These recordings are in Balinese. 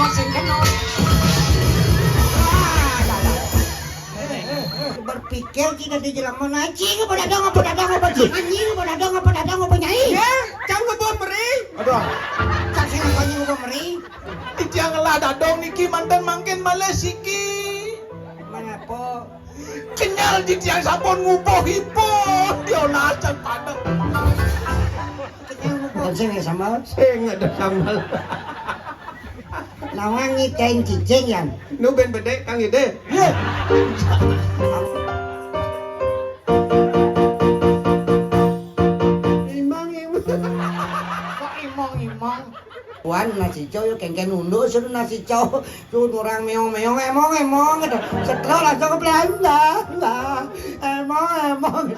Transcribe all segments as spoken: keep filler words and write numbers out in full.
Sing kena. Berpikir kita di jelema, nah, cing apa dadong, apa dadong, apa cing, anjing apa dadong, apa dadong, apa nyai. Ya, cang kebo meri. Aduh. Cang sing apa nyai kebo meri? Titiang ngelah dadong niki manten mangkin malih siki. Mangapa? Kenyal titiang sampun ngupuh-ipuh, diolah cang padek. Kenyal ngupuh. Bukan sing ada sambal. Sing ada sambal. Nawang ngiten cicing, Yan. Nu ben bedek, Kang Ide. Ye. Imang, imang. Kok imong-imong? Wan, nasi cau, yo kengken unduk, suruh nasi cau. Suruh orang meong-meong, emong-emong, gitu. Setrol langsung ke Belanda. Lah, emong-emong.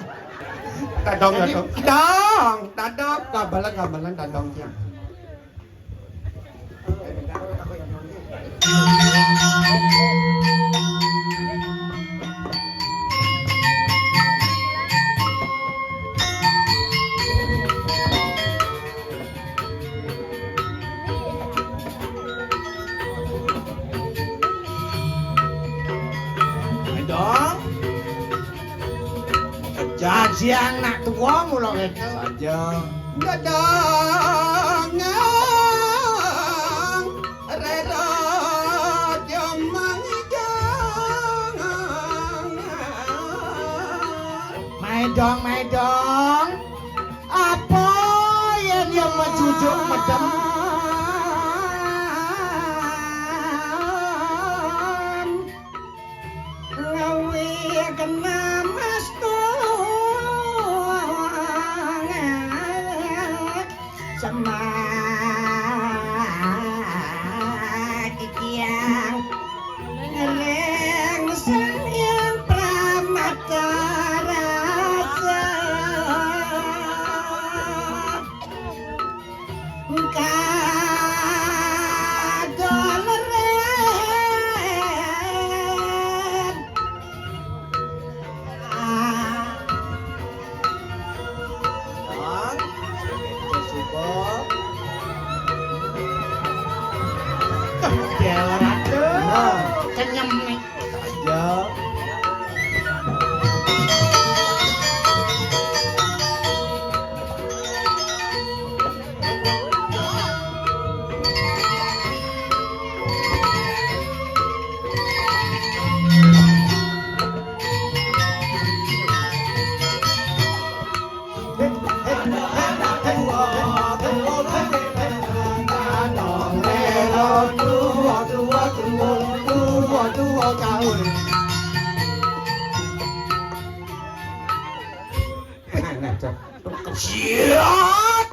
Tadong, tadong. Tadong, tadong. Gabalan, gabalan, tadong, ya. Medong. Jajian nak tua mula ngene saja. Gedang rera jemang jang. Maedong, maedong. Apa yen ya mejujuk medem? Ngawi kena mastu semak tiang ring sang yang pramata rasa. Kadoleren. Ah. Bang, coba. Tuh, dia rada. Nah. Kenyem nih. Aja. Siap.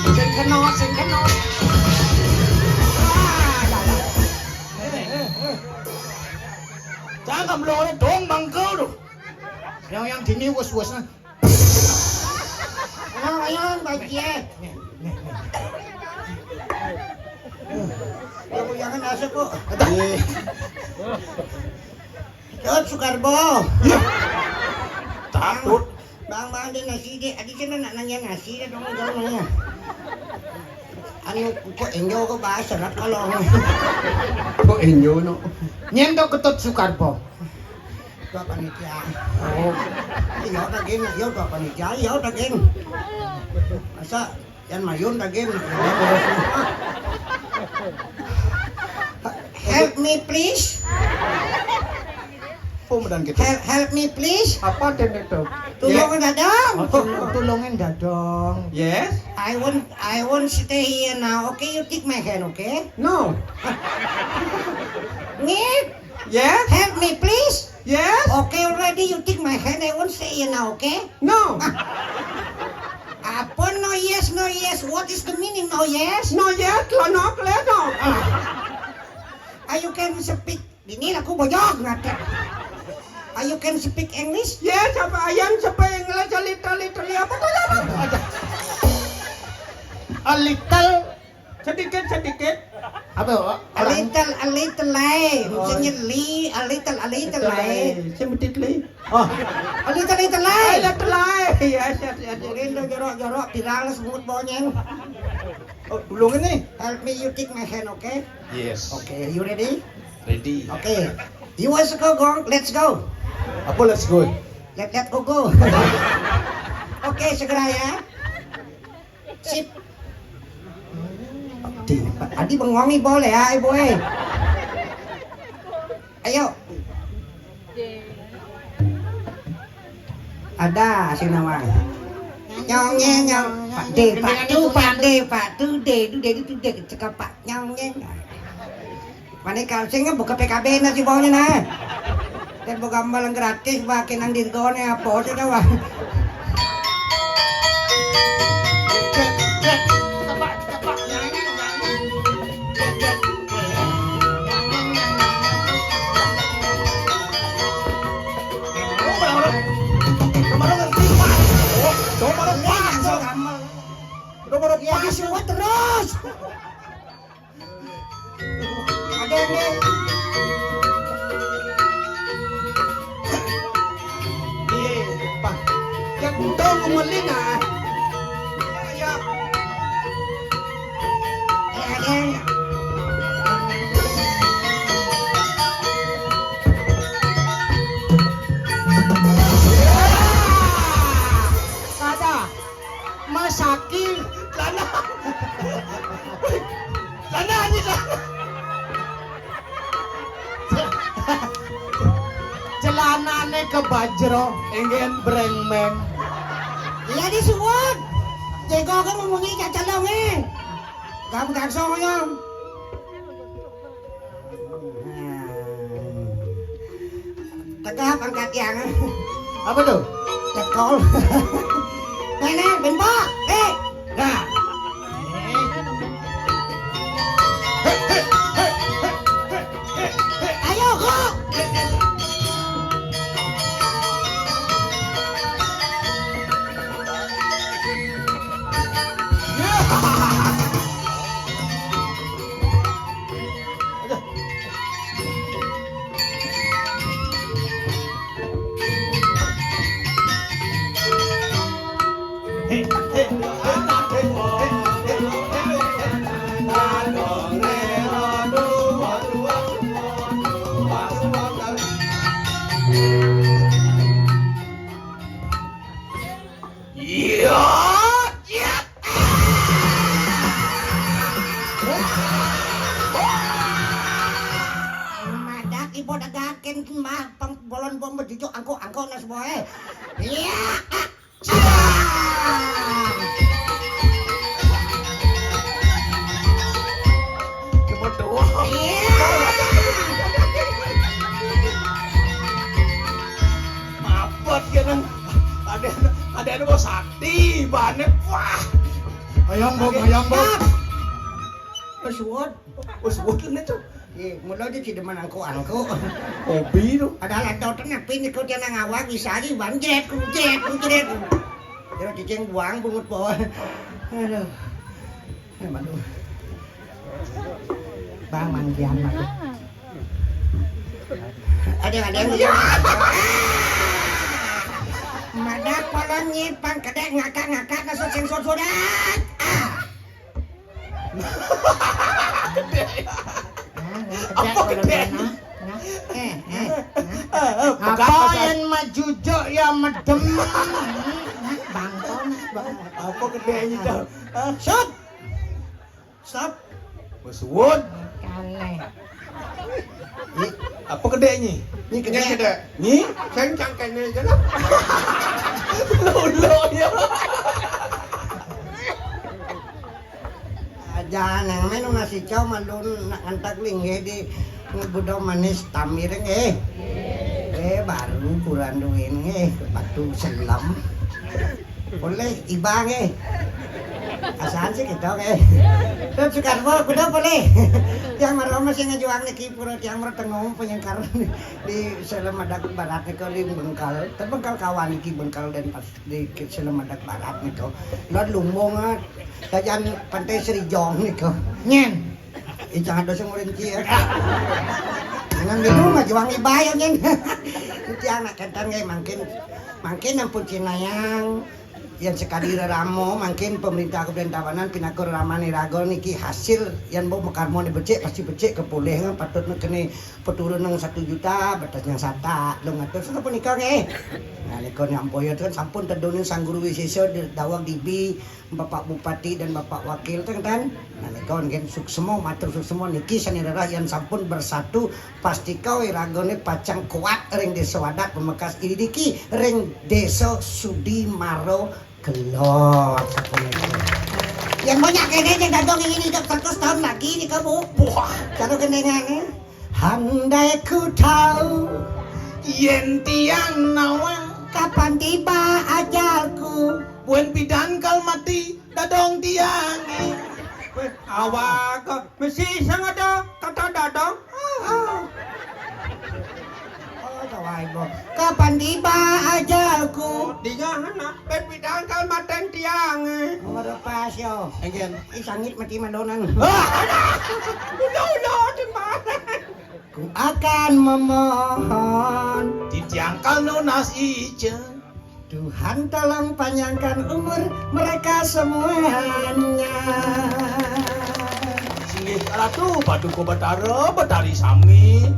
Sing kena, sing kena. Ah, ya, ya. Jangan belum ada dong bangkel tuh. Yang, yang dini wes-wes nah. Ayo, ayo, Bang Cie. Yang jangan masuk kok. Iya. Tut Sukarbo. Iya. Takut. Bang, bang, dia nasi dia. Adi kan nak nanya nasi dia dong, dong nanya. Anu, kok enjo kok bahasa nak kalau. Kok enjo no? Nyen to Ketut Sukarbo. Tua panitia. Oh. Iya daging, iya tua panitia, iya daging. Masa yang mayun daging. Help me please. Apa medan gitu? Help, help me please. Apa dan itu? Tulung dadong. Oh, tulung, tulungin dadong. Yes. I won't, I won't stay here now. Okay, you take my hand, okay? No. Ngit. Yes. Help me please. Yes. Okay, already you take my hand. I won't stay here now, okay? No. Apa no yes, no yes? What is the meaning no yes? No yes, lo no, clear no. Ah. Ah, you can speak. Ini aku bojog nanti. Ah, you can speak English? Yes, apa ayam speak English a little, little, apa? Sing medit li. Oh. Oh, little, little lie. Little lie. Yes, yes, yes, yes. Rindu jorok-jorok, pirang semut bonyeng. Oh, dulu ini. Help me, you take my hand, okay? Yes. Okay, you ready? Ready. Okay. You want to go, go? Let's go. Apa let's go? Let, let go, go. Okay, segera ya. Sip. Di, adi bengong ibu le ya, ibu eh. Ayo. Ada si nawang. Nyong nyeng nyong. Pak de, pak tu, pak de, pak tu de, tu de, tu de, cekap pak nyong nyeng. Mane kalsing buka P K B na si bawahnya na. Dan buka gambar gratis, pakai nang dirgone apa sih dah, wah. Nomor pas, nomor pas, nomor pas. Ya, semua terus. Ada yang ni. Iya, Pak. Yang untung kumelin ah. Ya. Eh, ada yang Ada. Masaki. Sana. Sana aja sana. Celanane kebajro, engen brengmeng. Iya disuwun. Jego kan ngomongnya cacelong eh. Gak bergakso ngomong. Tegap angkat yang. Apa tuh? Cekol. Nenek, bembok. Eh. Nah. Ayo, kok. Iya, iya. Madak ibu degakin mah pang bolon bom bejujuk angko-angko nas boe. Iya. Cuma doang. Iya. Mapet ya nang. Ada ada ada mau sakti banget. Wah. Hayang, Bok, hayang, Bok. Wis suwun. Wis suwun itu. Iya, mula dia tidak menangku-angku. Hobi tuh. Padahal ada tapi niku dia nang awak bisa aja banjet, kujet, kujet. Dia cicing buang bungut bawah. Aduh. Eh, aduh. Bang manggian mah. Ada ada yang madak polon nyipang kedek ngakak-ngakak masuk sing surat. Ah. Gede. Nah, nah, apa gede? Nah, nah, eh, eh, nah. Eh, eh, apa pegat, pegat. Yang majujuk ya medem. Nah, bangkon, bang. Apa gede ini tuh? Hah? Sut. Stop. Wis suwun. Kaleh. Nyi, apa gede nyi? Nyi gede. Nyi gede. Nyi, sing cangkene aja lah. Lolo ya. Aja nang menu nasi cau malun nak antak linggih di ngebudo manis tamir nggih. Eh, baru kurang duit nggih, batu selam. Boleh iba nggih. Asaan sih kita nggih. Terus sekarang kuda boleh. Tiang maroma sing ngajuang niki pura tiang mertengong penyengkar di Selemadak Barat nika di Bengkal. Terbengkal kawan niki Bengkal dan pas di Selemadak Barat nika. Lor lumbung, ah, jajan Pantai Serijong nika. Nyen. Ih, jangan dosa ngurin cia. Jangan gitu, mah juang ibayo nyen. Enti Kang nak kenten nggih mangkin, mangkin ampun cinayang, yén sakadi rerama mangkin pemerintah Kabupaten Tabanan pinaka reramané raga niki hasil yén mbok makarmané becik pasti becik kapolih, patutné kené paturunan satu juta, batas yang satak, telung atus, sapunika nggih. Nalika nyampuya ten sampun tedunin Sang Guru Wisésa di daweg dibi, Bapak Bupati dan Bapak Wakil ten, ten. Nalika nggih suksma, matur suksma niki sané rerah yén sampun bersatu, pastika wiragané pacang kuat ring désa adat pamekas iriki ring Désa Sudimara Kelod sapunika. Yén banyak kéné yang dadong ingin hidup seratus tahun lagi nih kamu. Wah, cara gendengane. Handai ku tahu yén tiang nawang kapan tiba ajalku. Buin pidan kal mati dadong tiang. Wéh, awak mesti sing ada kata dadong. Oh, tawai bo. Kapan tiba ajalku? Dingah anak, ben pidan kal maten tiang. Nomor lepas yo. Enggen. Ih, sangit mati madonan. Ah, udah, udah, udah. Ku akan memohon. Titiang kal nunas ija. Tuhan tolong panjangkan umur mereka semuanya. Singgih Ratu Paduka Batara, Batari sami.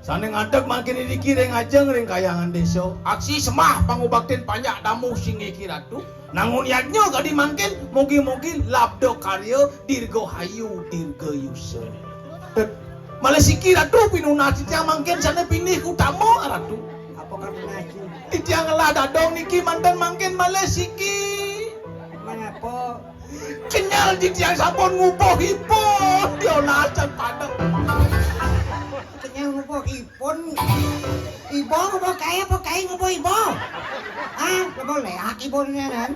Sané ngadeg mangkin iriki ring ajeng ring kahyangan désa. Aksi semah pangubaktin panjak damuh singgih Ki Ratu. Nangun yadnya kadi mangkin, mugi-mugi labda karya dirgahayu dirgayusa. Malih siki Ratu pinunas titiang mangkin sané pinih utama Ratu. Apa kapinunas? Titiang ngelah dadong niki manten mangkin malih siki. Mangapa? Kenyel titiang sampun ngubuh ipun, diolah can padek. Kenyel ngubuh ipun. Iba ngubuh kaé apa kaé ngubuh iba? Hah? Coba léak ibané kan?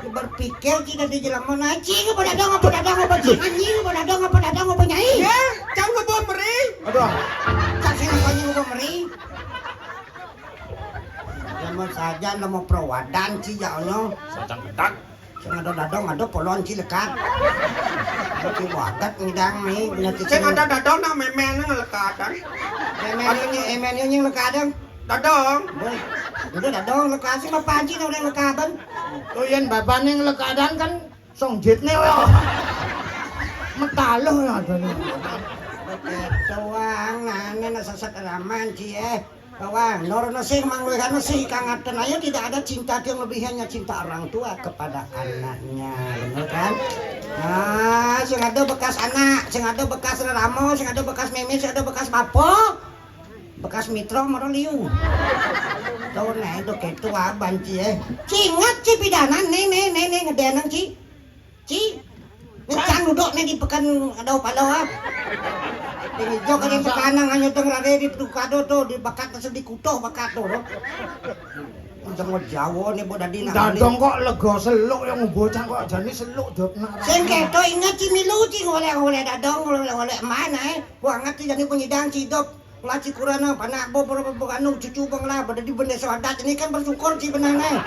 Berpikir kita di jelema nah, cing apa dadong apa dadong apa cing anjing apa dadong apa dadong apa nyai. Ya, cang ngubuh meri. Aduh. Cang sing apa ngubuh meri? Lamun sajan lamun prawadan ci jaono. Sajang kedak. Sing ada dadong ada polon ci lekad. Ci wagat ngidang ni punya ci. Sing ada dadong nang memen nang lekad. Memen ini emen ini lekad. Dadong. Udah dadong lekad sing apa ci nang udah lekadan. Tuh yen bapak ning lekadan kan songjitne lho. Metaluh ya adone. Tuang nah ini nak sesek raman ci eh. Wah, Nur Nesih mangluihan Nesih kang ngaten ayo tidak ada cinta yang lebih hanya cinta orang tua kepada anaknya, bener kan? Nah, sing ada bekas anak, sing ada bekas rerama, sing ada bekas meme, sing ada bekas bapak, bekas mitra mara liu. Tuh nah itu ketua banci eh. Cingat ci pidanan nih nih nih nih ngedenang ci. Ci, ngecang duduk nih di pekan ada pala ah. Ini jok ada pekanang hanya teng rare di tukado tuh di bakat sedih kutoh bakat tuh loh. Jangan Jawa nih bodoh di nang. Dadong kok lega seluk yang bocah kok jane seluk dok nak. Sing keto inget ci milu ci ngoleh-ngoleh dadong ngoleh-ngoleh mana eh. Banget ci jane penyidang cidok. Laci kurana panak bo bo bo anu cucu bo ngelah pada di bendesa adat ini kan bersyukur ci benang eh.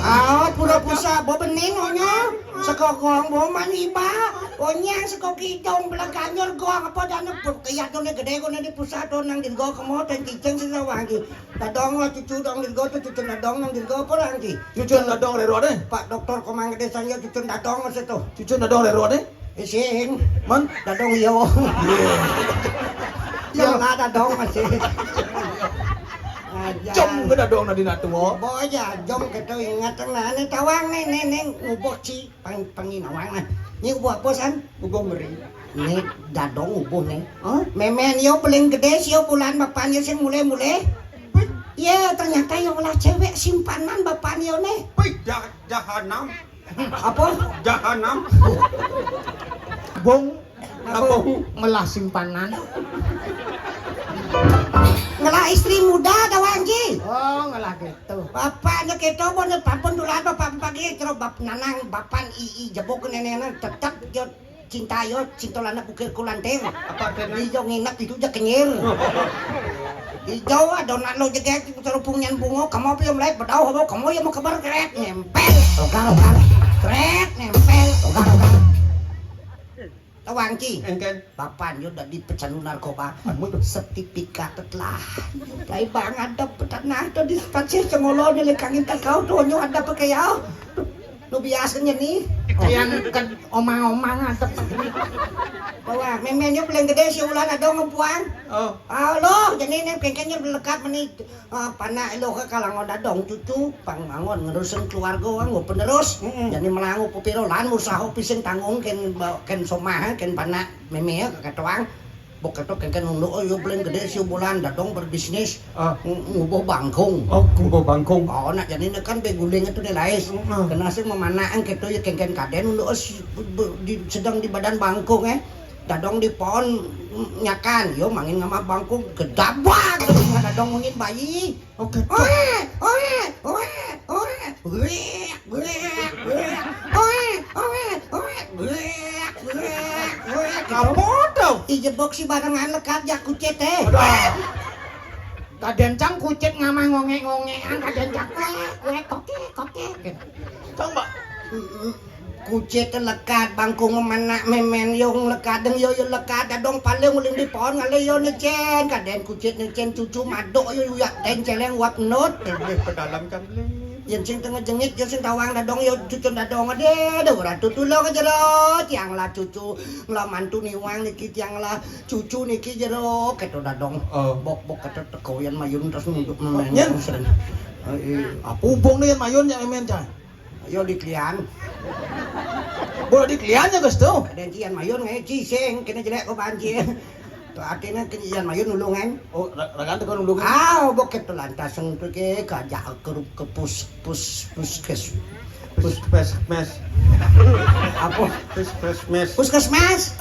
Ah, pura pusa bo bening onya. Sekokong bo man iba. Onya sekoki dong belakanyur gong apa dana kiyat done gede gone di pusat do nang dirgo kemo dan cicing sing sawangi. Dadong lah cucu dong dirgo tu cucu dadong nang dirgo apa lagi? Cucu dadong rero deh. Pak doktor komang gede saya cucu dadong masih tuh. Cucu dadong rero deh. Ising. Man? Dadong iyo. Iya lah dadong masih. Aja. Jom ke dadong nadina tua. Bo aja jom kita ingat nah ini tawang nih nih nih ngubuh ci pang panginawang nah. Ini ngubuh apa san? Ngubuh meri. Ini dadong ngubuh nih. Hah? Memen yo paling gede sio bulan bapan yo sing mulai-mulai. Iya ternyata yang olah cewek simpanan bapan yo nih. Wih, dah jahanam. Apa? Jahanam. Bung, apa? Apa? Ngelah simpanan. Ngelah istri muda tawang ci. Oh, ngelah gitu. Bapak nya keto bo nya pampun dulan bapak pagi kero bap nanang bapan ii jebuk nenek tetep yo cinta yo cinta lana bukir kulanting. Apa kena? Ijo nginep itu ja kenyir. Ijo adon anu jegek terupung nyan bungo kamu apa yang mulai bedau apa kamu yang mau kebar keret nempel. Ogar ogar. Keret nempel. Ogar ogar. Wangki. Engken. Bapan yo dadi pecandu narkoba. Anu tuh. Sertifikat telah. Dai bang ada petanah to di stasiun Sengolo ni lekangin takau to nyo ada pakai yo. Nu biasanya ni. Kayak kan omang-omang ada. Bawa memenyo paling gede si ulan ada ngempuang. Oh. Ah, lo, jadi ni kengkenyo lekat meni. Ah, panak lo ke kalangan dadong cucu, pang angon ngerusin keluarga, anggo penerus. Mm-mm. Jadi melangu pepiro lan usaha pising tanggung ken ba-, ken somah, ken panak meme ke ketoang. Bok ketok ken ken unduk, oh, yo paling gede si bulan dadong berbisnis. Ah. Ng-, ngubuh bangkung. Oh, ngubuh bangkung. Oh, nak jadi ini kan beguling itu ni lais. Mm-mm. Kena sing memanakan keto yo ken ken kaden unduk, oh, si-, be-, be-, di, sedang di badan bangkung, eh. Dadong di pohon nyakan, yo mangin ngamah bangkung, gedabak, dadong mungin bayi. Oke. Oe, oe, oe, oe. Wek, wek, wek. Oe, oe, oe. Wek, wek, wek. Apa tuh? Ijebok si barengan lekat jak kucit, eh. Aduh. Kadencang kucit ngamah ngongek-ngongekan, kadencang, wek, wek, kokek, kokek. Coba. Kucit lekat, bangkung memanak, memen yo lekat, deng yo, yo lekat, dadong paling uling di pohon, ngalih yo necen, kaden kucit necen, cucu madok yo, uyak den celeng, uap nut. Lebih pedalam kan, Bli? Yen sing tengah jengit, yo sing tawang dadong, yo cucun dadong, ade, ade, ratu tulung aja lo, tiang lah cucu, ngelah mantu niwang niki, tiang lah cucu niki jero, keto dadong. Oh. Bok, bok, keto teko, yan mayun terus nunduk memen. Nyen? Sen. Eh, eh. Apa hubung ni yan mayun, yan memen, cai? Yo di klian. Bola di klian ya, Gus, tuh. Ada yang kian mayun ngai cising, kena jelek kau banjir. Tuh artinya kian mayun nulungan. Oh, ra-, ragaan tuh kan nulungan. Ah, bokep tuh lantas yang tuh ke kajak ke ru-, ke pus-, pus-, puskes. Pus-, pes-, mes. Apa? Pus-, pes-, mes. Puskesmas.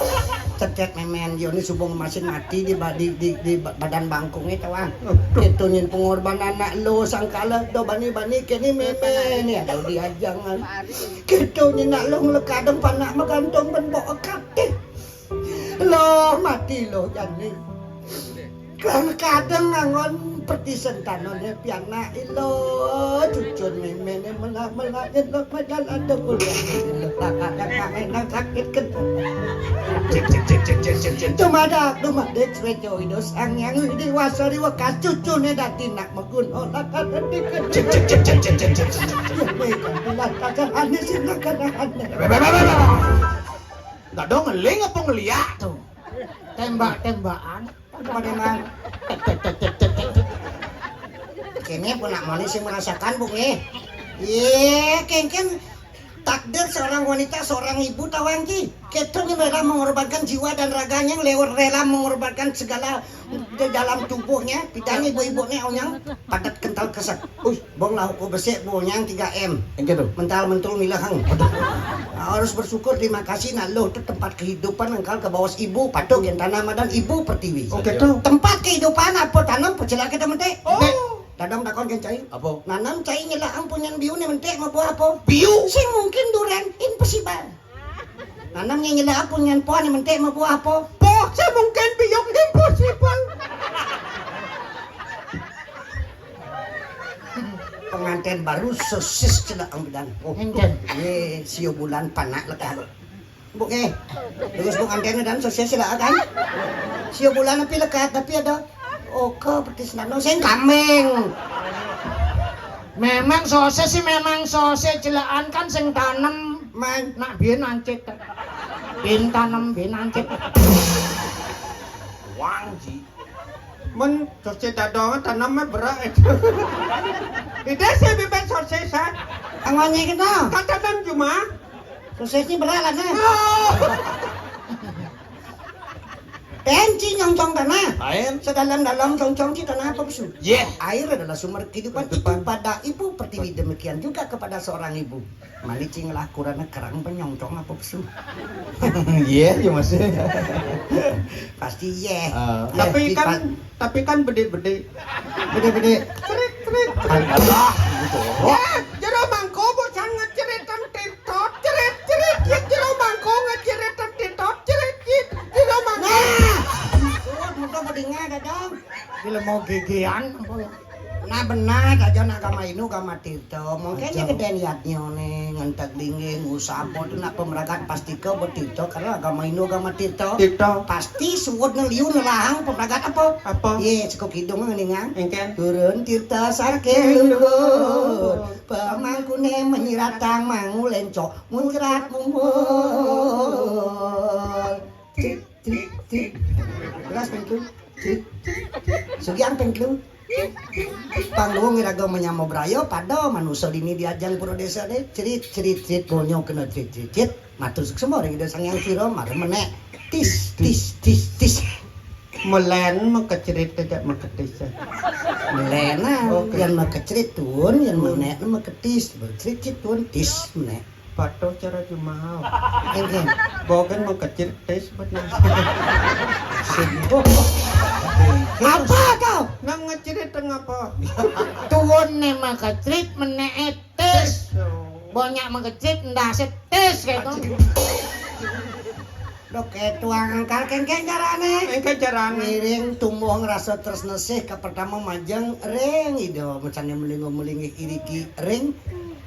Cetet memen, yo ni subung masin mati di ba-, di, di, di ba-, badan bangkung itu, Wang. Aduh. Itu nyin pengorbanan anak lo sangkala do bani-bani kini memen ya do diajangan. Kito nyenak lo ngelekadeng panak magantung ben bok ekatih. Lo mati lo jani. Kang kadeng ngangon pertisen tanone pianak ilo cucun memene melak-melak ilo padahal ada kuliah ilo tak ada kang enang sakit kena. Cek, cek, cek, cek, cek, cek, cek. Dumadak, dumadik, swejo ido sang yang di wasori wekas cucune dati nak magun olah kata dikit. Cek, cek, cek, cek, cek, cek, cek, cek. Ya, baik, kan, bilang kagak aneh sih, kagak aneh. Be, be, be, be, be. Dadong ngeling apa ngeliak tuh? Tembak-tembakan. Apa memang? Tek, tek, tek, tek, tek, tek, tek. Kene pun nak mani sing merasakan, Bu, nggih. Ye, kengken takdir seorang wanita, seorang ibu, tawang ki. Kita ni rela mengorbankan jiwa dan raganya, lewat rela mengorbankan segala di dalam tubuhnya. Tidak ni ibu-ibu ni onyang padat kental keset. Uy, bong lah ukur besik, bong yang tiga M. Yang gitu. Mental mentul milahang. Nah, harus bersyukur, terima kasih, nak lo tu tempat kehidupan engkal ke bawas ibu, patok yang tanah madan ibu pertiwi. Oke, tuh. Tempat kehidupan apa tanam, pecela kita mentik. Oh. Dadang takon kan cai. Apa? Nanam cai nyelak ampunyan biu ni mentik mau buah apa? Biu. Sing mungkin duren, impossible. Nanam nyelak ampunyan pohon ni mentik mau buah apa? Poh, sing mungkin biu, impossible. Pengantin baru sosis celak ang bidan. Oh. Enten. Ye, sio bulan panak lekat. Buk eh. Terus buk antenna dan sosis celak kan? Sio bulan api lekat tapi ada. Oke, petis nano sing kambing. Memang sosis sih memang sosis celakan kan sing tanem. Man. Nak biyen ancit. Biyen tanem, biyen ancit. Wang ji. Men sosis dadong tanam mah berat itu. Ide sih bibit sosis, ha? Angoni kita. Kata dan cuma. Sosis ini berat lah, nah. Oh. Penci nyongcong tanah. Lain. Sedalam-dalam congcong ci tanah apa pesu? Yeah. Air adalah sumber kehidupan. Kehidupan. Itu pada ibu pertiwi, demikian juga kepada seorang ibu. Mani cing lah kurana kerang penyongcong apa pesu? Iya, iya, Mas. Pasti iya. Ah. Iya, tapi kan, tapi kan bede-bede. Bede-bede. Cerit, cerit, cerit. Alah, gitu. Ya, jero mangko bocah ngeceritan tintot, cerit, cerit, cerit, jero mangko ngeceritan tintot, cerit, cerit, jero mangko. Nah. Tuh, muka bedinga dadang. Gila mau gegean apa ya? Nah, benar aja nak agama Hindu, agama Tirta. Mungkin ya gedén yadnya nih, ngentek linggih, ngusap, mau tuh nak pemeragat pasti ke betirta, karena agama Hindu, agama Tirta. Tirta. Pasti suwud neliu nelahang pemeragat apa? Apa? Ye, sekok hidung ngeningang. Engken. Turun tirta sarke luhur. Pemangkune menyiratang mangulencok, muncrat mumbul. Cik, cik, cik. Jelas pengklu. Cik, cik. Sugiang pengklu. Panggung iraga menyama braya pada manusa dini diajang pura desa de. Cerit, cerit, cerit, gonyo kena cerit, cerit, cerit. Matur suksma ring Ida Sang Hyang Sira, mara menek. Tis, tis, tis, tis. Melen makecerit, kejak maketis. Melen, ah. Oke. Yan makecerit tuun, yan menek maketis. Cerit, cerit tuun, tis, menek. Patuh cara jumahau. Engken. Bogen makecerit, tis, bener. Apa kau? Nang ngecerit ngapa? Tuun ne makecerit, menek tis. Banyak makecerit, ndak setis gitu. Dok, eh, tuang angkal kengkeng carane. Engke carane. Ngiring tumbuh ngrasa tresna sih ka pertama majeng ring Ida, macane melinggo-melinggih iriki ring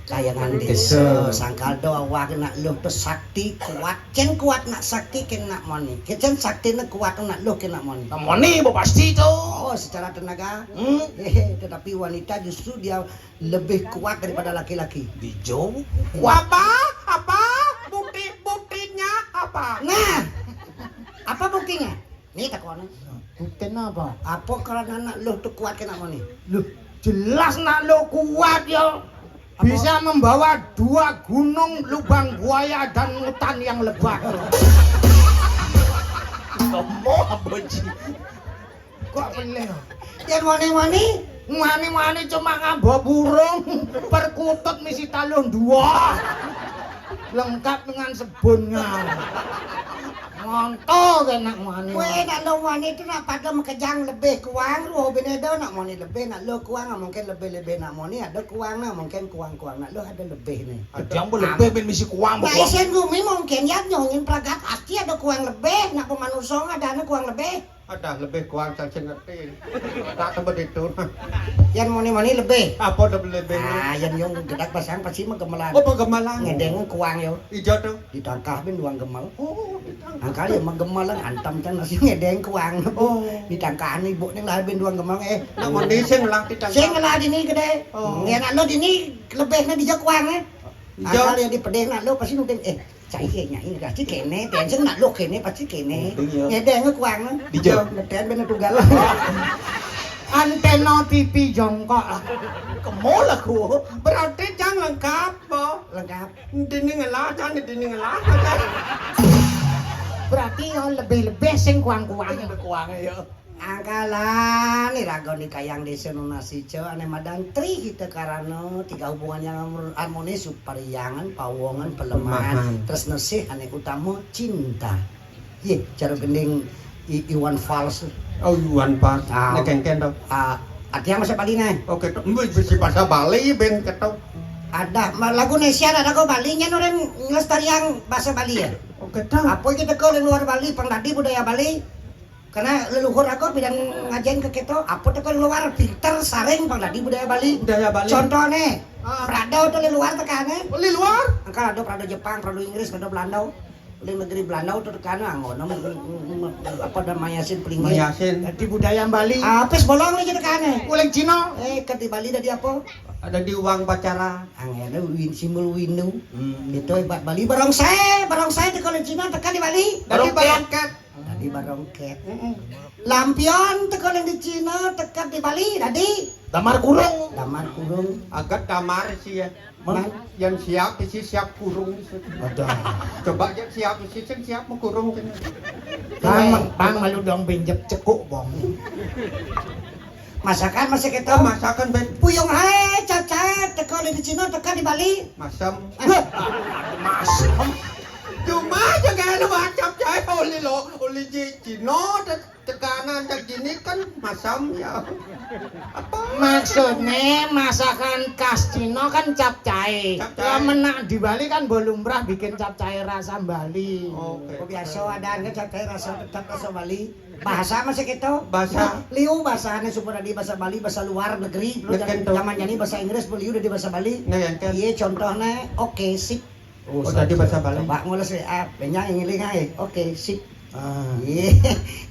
kayangan desa. Desa. Sangkal do awak nak luh tu sakti kuat. Ken kuat nak sakti ken nak moni. Ken saktine kuat nak luh ken nak moni. Nak moni, bo pasti tu. Oh, secara tenaga. Hmm. Hehe, tetapi wanita justru dia lebih kuat daripada laki-laki. Dijo. Apa? Apa? Bukti, buktinya apa? Nah, apa buktinya? Nih takone. Buktinya apa? Apa karena nak luh tu kuat kena moni? Luh, jelas nak luh kuat ya. Apa? Bisa membawa dua gunung, lubang buaya dan hutan yang lebat. Ngomong apa, Ji? Kok pelih? Yen wani-wani, wani-wani cuma ngamba burung, perkutut misi taluh dua. Lengkap dengan sebunnya. Ngonto kena wani. Kowe nak lo wani itu nak pada makejang lebih kuang, ruh bene do nak moni lebih, nak lo kuang mungkin lebih-lebih nak moni, ada kuang nak mungkin kuang-kuang, nak lo ada lebih nih. Ada yang lebih ben misi kuang. Nah, isen gumi mungkin ya nyongin pragat asti ada kuang lebih, nak pemanusa ada kuang lebih. Ada lebih kuang sang sing ngerti. Tak tempat itu. Yan moni-moni lebih. Apa udah lebih? Ah, yan yang gedak pasang pasti mah gemelan. Oh, gemelan. Ngedeng kuang yo. Ijo tuh. Ditangkah ben duang gemel. Oh, ditangkah. Nah, kali mah gemelan antam kan masih ngedeng kuang. Oh. Ditangkah ibu ning lah ben duang gemel eh. Nak moni sing ngelah ditangkah. Sing ngelah dini gede. Oh. Ya nak lo dini lebihnya di kuang eh. Ijo. Nah, kali yang dipedeh nak lo pasti nuding eh. Cai kene, pasti kene, tension nak lo kene, pasti kene. Iya. Ngedeng kuang. Dijo. Ngedeng bener tunggal. Antena T V jongkok. Kemol aku. Berarti cang lengkap, po. Lengkap. Dini ngelah, cang dini ngelah. Berarti yo lebih-lebih sing kuang-kuang. Lebih kuang, ya. Angkalan iraga ni kayang desa nunas ijo ane madan Tri Hita Karana, tiga hubungan yang harmonis, supariyangan, pawongan, pelemahan, pelemahan. Tresna sih ane utama cinta. Ye, cara gending I- Iwan Fals. Oh, Iwan Fals. Ah. Nek kengken to. Ah, artinya masa Bali nih. Oke, to. Mbok bisi bahasa Bali ben ketok. Ada ma- lagu Indonesia ada kok Bali nya orang ngelestariang bahasa Bali ya. Oke, to. Apa kita ke luar Bali, pang tadi budaya Bali. Karena leluhur aku bidang ngajen ke kita, apa tuh keluar pinter saring pang tadi budaya Bali. Budaya Bali. Contohnya, ah. Prado tuh leluar tekane. Oh, leluar? Angkal ada Prado Jepang, Prado Inggris, Prado Belanda. Di negeri Belanda tuh tekane anggono apa ada mayasin pelinggih. Mayasin. Jadi budaya Bali. Apa bolong nih tekane? Uling Cina. Eh, ke di Bali dari apa? Ada di uang pacara. Angene win simbol windu. Hmm. Itu hebat Bali. Barongsai, barongsai teko di Cina tekan di Bali. Dari barongket. Tadi barongket. Heeh. Lampion teko ning di Cina, teket di Bali, dadi damar kurung. Damar kurung. Agak damar sih ya. Yang siap isi siap kurung sih. Ada. Coba yang siap isi sing siap mengkurung sing. Bang, bang malu dong pinjep cekuk, Bong. Masakan masih kita. Oh, masakan, Ben. Puyung hai, cacat, teko di Cina, teko di Bali. Masam. Eh. Masam. Cuma aja kayak lu macam cai oli lo, oli ci- Cina te- tekanan cak gini kan masam ya. Apa? Maksudnya masakan khas Cina kan capcay. Capcay. Lah menak di Bali kan belum pernah bikin capcay rasa Bali. Oke. Oh, biasa ada kan capcay rasa tetap rasa Bali. Bahasa masih gitu. Bahasa. Liu bahasanya supaya di bahasa Bali, bahasa luar negeri. Lu zaman ini bahasa Inggris, liu udah di bahasa Bali. Nah, yang kan. Iya, contohnya, oke, sip. Oh, tadi bahasa Bali. Coba ngulas ya, ah, benjang yang ngiling aja. Oke, sip. Ah. Iya.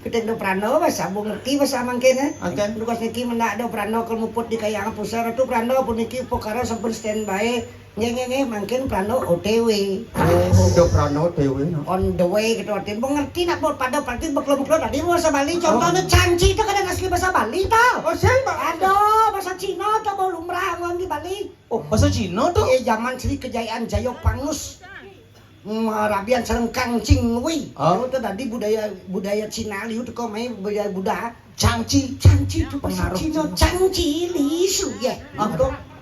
Kita udah perano bahasa, bu ngerti bahasa mangkin ya. Angkan. Lu kas niki mendak ada perano kalau muput di kayangan pusar itu perano pun niki pokara sampun standby. Nggih, nggih, nggih, mangkin prano O T W. Oh, udah prano O T W, no. On the way gitu artinya. Mengerti nak buat pada berarti beklum-klum tadi bahasa Bali. Contohnya cangci itu kan asli bahasa Bali tau. Oh, siapa? Aduh, bahasa Cina tuh mau lumrah ngomong di Bali. Oh, bahasa Cina tuh? Iya, zaman Sri Kejayaan Jayo Pangus. Marabian serengkang cingwi. Oh. Itu tadi budaya budaya Cina liu itu kok main budaya Buddha. Cangci, cangci itu bahasa Cina. Cangci li su ye. Apa?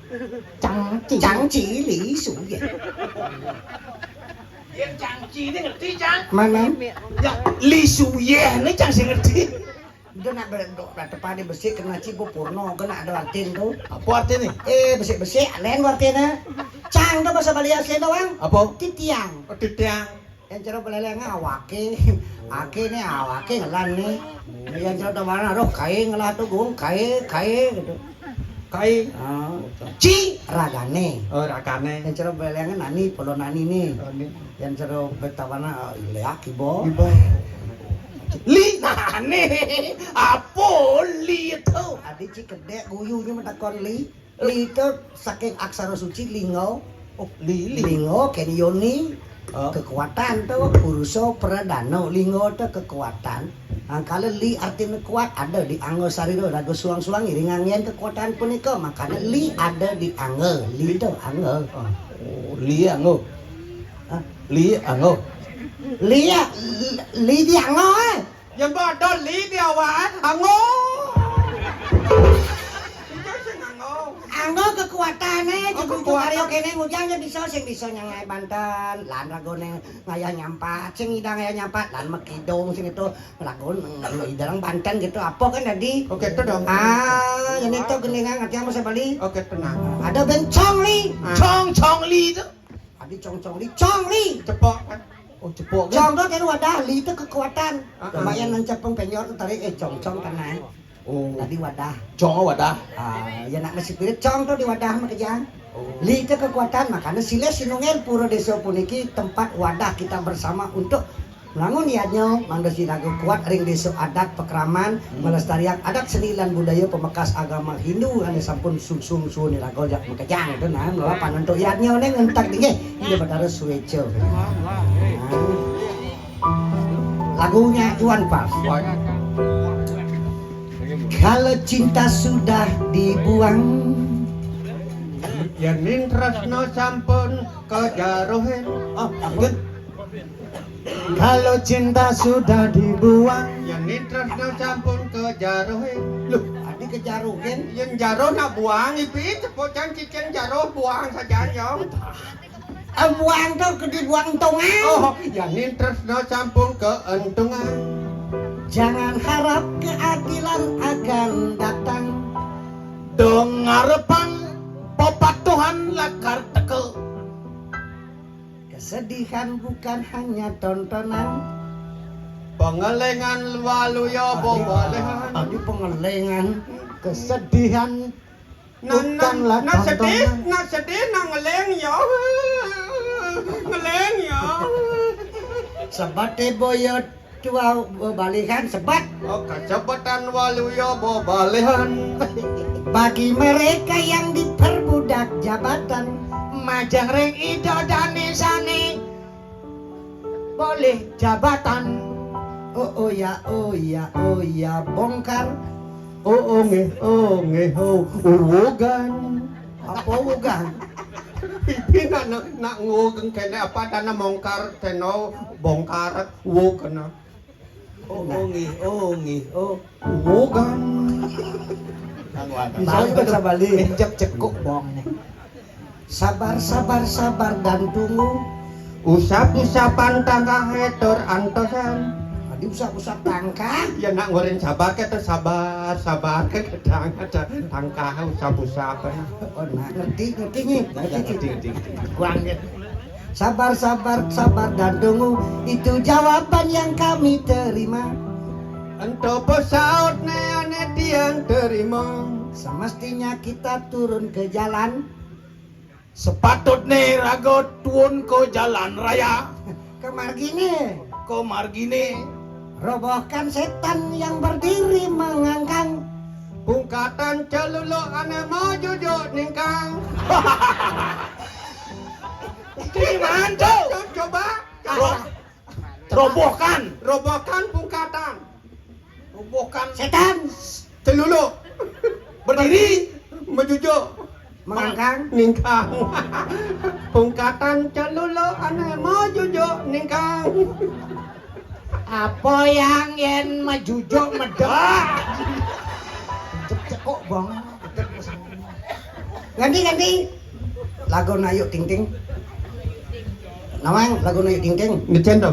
Cangci. Cangci li su ye. Yang cangci ini ngerti, Cang? Mana? Ya, li su ye ini Cang sih ngerti. Udah nak berdok, nak tepat di besi kena cipu purno, kena ada artin tu. Apa artinya? Eh, besi-besi, lain artinya. Cang tu bahasa Bali asli tu, Bang. Apa? Titiang. Oh, titiang. Yang cara beleleng awake, ake ni awake ngelan ni. Yang cara tawana roh kai ngelah tu gung kai kai gitu. Kai. Ah. Ci ragane. Oh, ragane. Yang cara beleleng nani polo nani ni. Oh, ni. Yang cara betawana leak ibo. Ibo. Li nani? Apa li itu? Adi ci kedek guyu ni mentakon li. Li itu saking aksara suci lingo. Oh, li, li. Lingo, ken yoni. Oh. Kekuatan tu, purusa pradana lingo tu kekuatan. Angkala li artinya kuat, ada di angga sarira, raga suang-suang, iring angin kekuatan punika, makanya li ada di angga, li tu angga. Oh, li angga. Hah? Li angga. Li, li di angga, eh. Ya, mbok ada li di awak, eh. Angga. Anggo kekuatane, oh, cukup kekuatan. Kekuatan. Aryo kene ngujang ya bisa, sing bisa nyangai banten, lan ragone ngayah nyampat, sing idang ngayah nyampat, lan mekidung, sing itu lagu idang banten gitu, apa kan tadi? Oke, itu dong. Ah, yang itu gendingan ngerti apa saya Bali? Oke, tenang. Ada bencong li. Ah. Cong, cong li itu. Adi cong-cong li, cong li. Cepok kan? Oh, cepok kan? Cong tu kan wadah, li tu kekuatan. Ah, ah. Lumayan nancapang penyor tu tarik, eh, cong-cong tanah. Oh. Tadi wadah. Cong wadah. Ah, ya nak nasi pirit cong tu di wadah makejang. Oh. Li tu kekuatan, makanya silih sinungil pura desa puniki tempat wadah kita bersama untuk Mlangun yadnya, mangda sinaga kuat ring desa adat pakraman, hmm, melestariang adat seni lan budaya pamekas agama Hindu ane sampun sungsung suun iraga jak makejang itu nah, mula panentuk yadnya ne ngentak dingeh, Ida Batara sueca. Nah. Lagunya Iwan Fals. Kalau cinta sudah dibuang. Yening tresna sampun kajaruhin. Oh, ampun. Kalau cinta sudah dibuang. Yening tresna sampun kajaruhin. Loh, adi kajaruhin? Yen jaruh nak buang, ipi tepuk jan cicing jaruh buang saja, yo. Ah, buang tu ke dibuang entungan. Oh, yening tresna sampun keentungan. Jangan harap keadilan akan datang. Dong ngarepang pepatuhan lakar teka. Kesedihan bukan hanya tontonan. Pengelengan waluya bebalehan. Adi pengelengan. Kesedihan bukanlah tontonan. Nak sedih, nak sedih, nak ngeleng ya. Ngeleng ya. Sebate boyo tua bebalehan, sebat. Oh, kesebatan waluya bebalehan. Bagi mereka yang diperbudak jabatan, majeng ring ida dane sane boleh jabatan. Oh, oh ya, oh ya, oh ya, bongkar. Oh, oh nggih, oh nggih, oh, uwugan. Apa uwugan? Pipi nak, nak, nak nguwugang kene apa dana mongkar teno bongkar uwug kena. Oh, oh nggih, oh nggih, oh. Uwugan. Bisa baca Bali. Minjem cekuk bong nih. Sabar, sabar, sabar dan tunggu. Usap-usapan tangkahe tur antosan. Adi usap-usap tangkah? Ya nak ngoren sabar ke tur sabar, sabar ke gedang ada tangkah usap-usapan. Oh, nak ngerti, ngerti nih. Ngerti, ngerti, ngerti. Kurang gitu. Sabar, sabar, sabar dan tunggu. Itu jawaban yang kami terima. Ento pesaut ne ane tiang terima. Semestinya kita turun ke jalan. Sepatutne raga tuun ke jalan raya. Ke margine. Ke margine. Robohkan setan yang berdiri mengangkang. Pungkatan celuluk ane majujuk ningkang. Itu gimana, Cok? Coba. Ro-, robohkan. Robohkan pungkatan. Robohkan. Setan. Celuluk. Berdiri. Majujuk. Mengangkang. Ningkang. Pungkatan celuluk ane majujuk ningkang. Apa yang yen majujuk medhek? Cek-, cekok banget. Ganti, ganti. Lagu Ayu Ting Ting. Nawang, lagu Ayu Ting Ting. Ngecen to?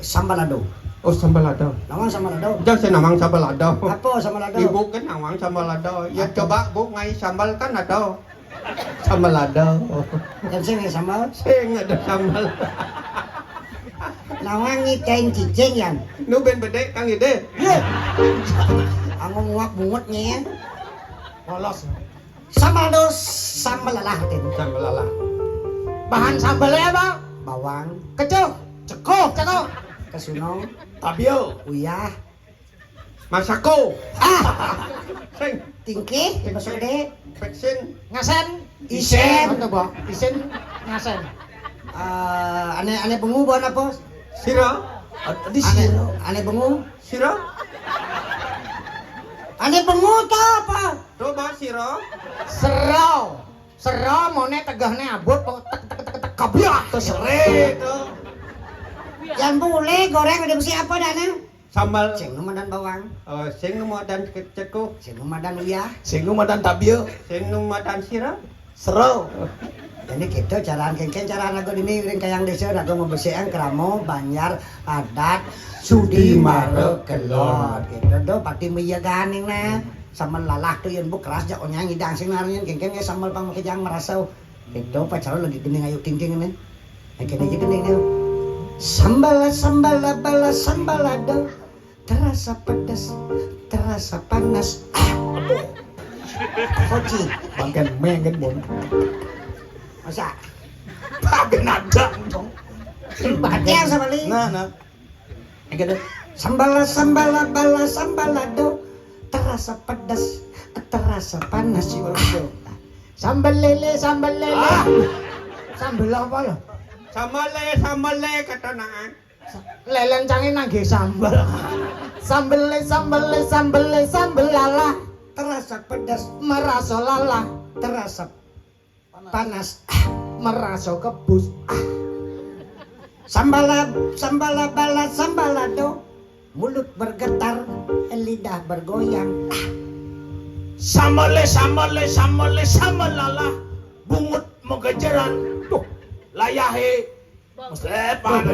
Sambal lado. Oh, sambal lado. Nawang sambal lado. Jang sing nawang sambal lado. Apa sambal lado? Ibu kan nawang sambal lado. Ya, apa? Coba, Bu, ngai sambal kan ada. Sambal lado. Kan sing ngai sambal? Sing ada sambal. Nawang ngiten cicing, Yan. Nu ben bedek, Kang Ide. Ye. Anggo nguak bungut, Nyen. Polos. Sambal dos, sambal lalah, Tin. Sambal lalah. Bahan sambalnya apa? Bawang. Kecuh. Cekuh. Cekuh. Kesunung. Tabio. Uyah. Masako. Ah. Sing. Tingkih. Tingkih. Masuk gede. Vaksin. Ngasen. Isen. Apa, Bo? Isen. Ngasen. Eh, ane, ane bengu bahan apa? Sira. Di ane, sira. Ane bengu. Sira. Ane bengu to apa? Coba sira. Sero. Sero mone tegehne abot kok tek, tek, tek, tek, keblak. Kesere to. Yang boleh goreng ada besi apa dana? Sambal. Sing nu madan bawang. Oh, sing nu madan ke-, cekuh. Sing nu madan uyah. Sing nu madan tabio. Sing nu madan sira. Sero. Jadi gitu caraan kengken, caraan lagu dini ring kayang desa, lagu ngebesekan kramo, banjar, adat, sudi mara kelon. Gitu do, pati meyeganing ne. Sambal lalah tu yen bu keras jak onyang idang sing narin kengken ya sambal pang makejang merasa. Gitu pacaran lagi gening Ayu Ting Ting ne. Kene aja gening ne. Sambal, sambal, bala, sambal lado. Terasa pedas, terasa panas. Ah, aduh. Koci. Bangken mengen, Bon. Masa? Bagian ada, dong. Bagian sama li. Nah, nah. Yang kedua. Sambala, sambala, bala, sambalado. Terasa pedas, terasa panas. Si orang itu. Sambel lele, sambel lele. Ah. Sambel apa ya? Sambel lele, sambel lele, kata naan. Lelen cange nangge sambel. Sambele, sambele, sambele, sambel lalah. Terasa pedas. Merasa lalah. Terasa panas. Ah, merasa kebus. Ah. Sambala, sambala, bala, sambalado. Mulut bergetar, lidah bergoyang. Ah. Sambele, sambele, sambele, sambel lalah. Bungut megejeran. Tuh, layahe. Sepan.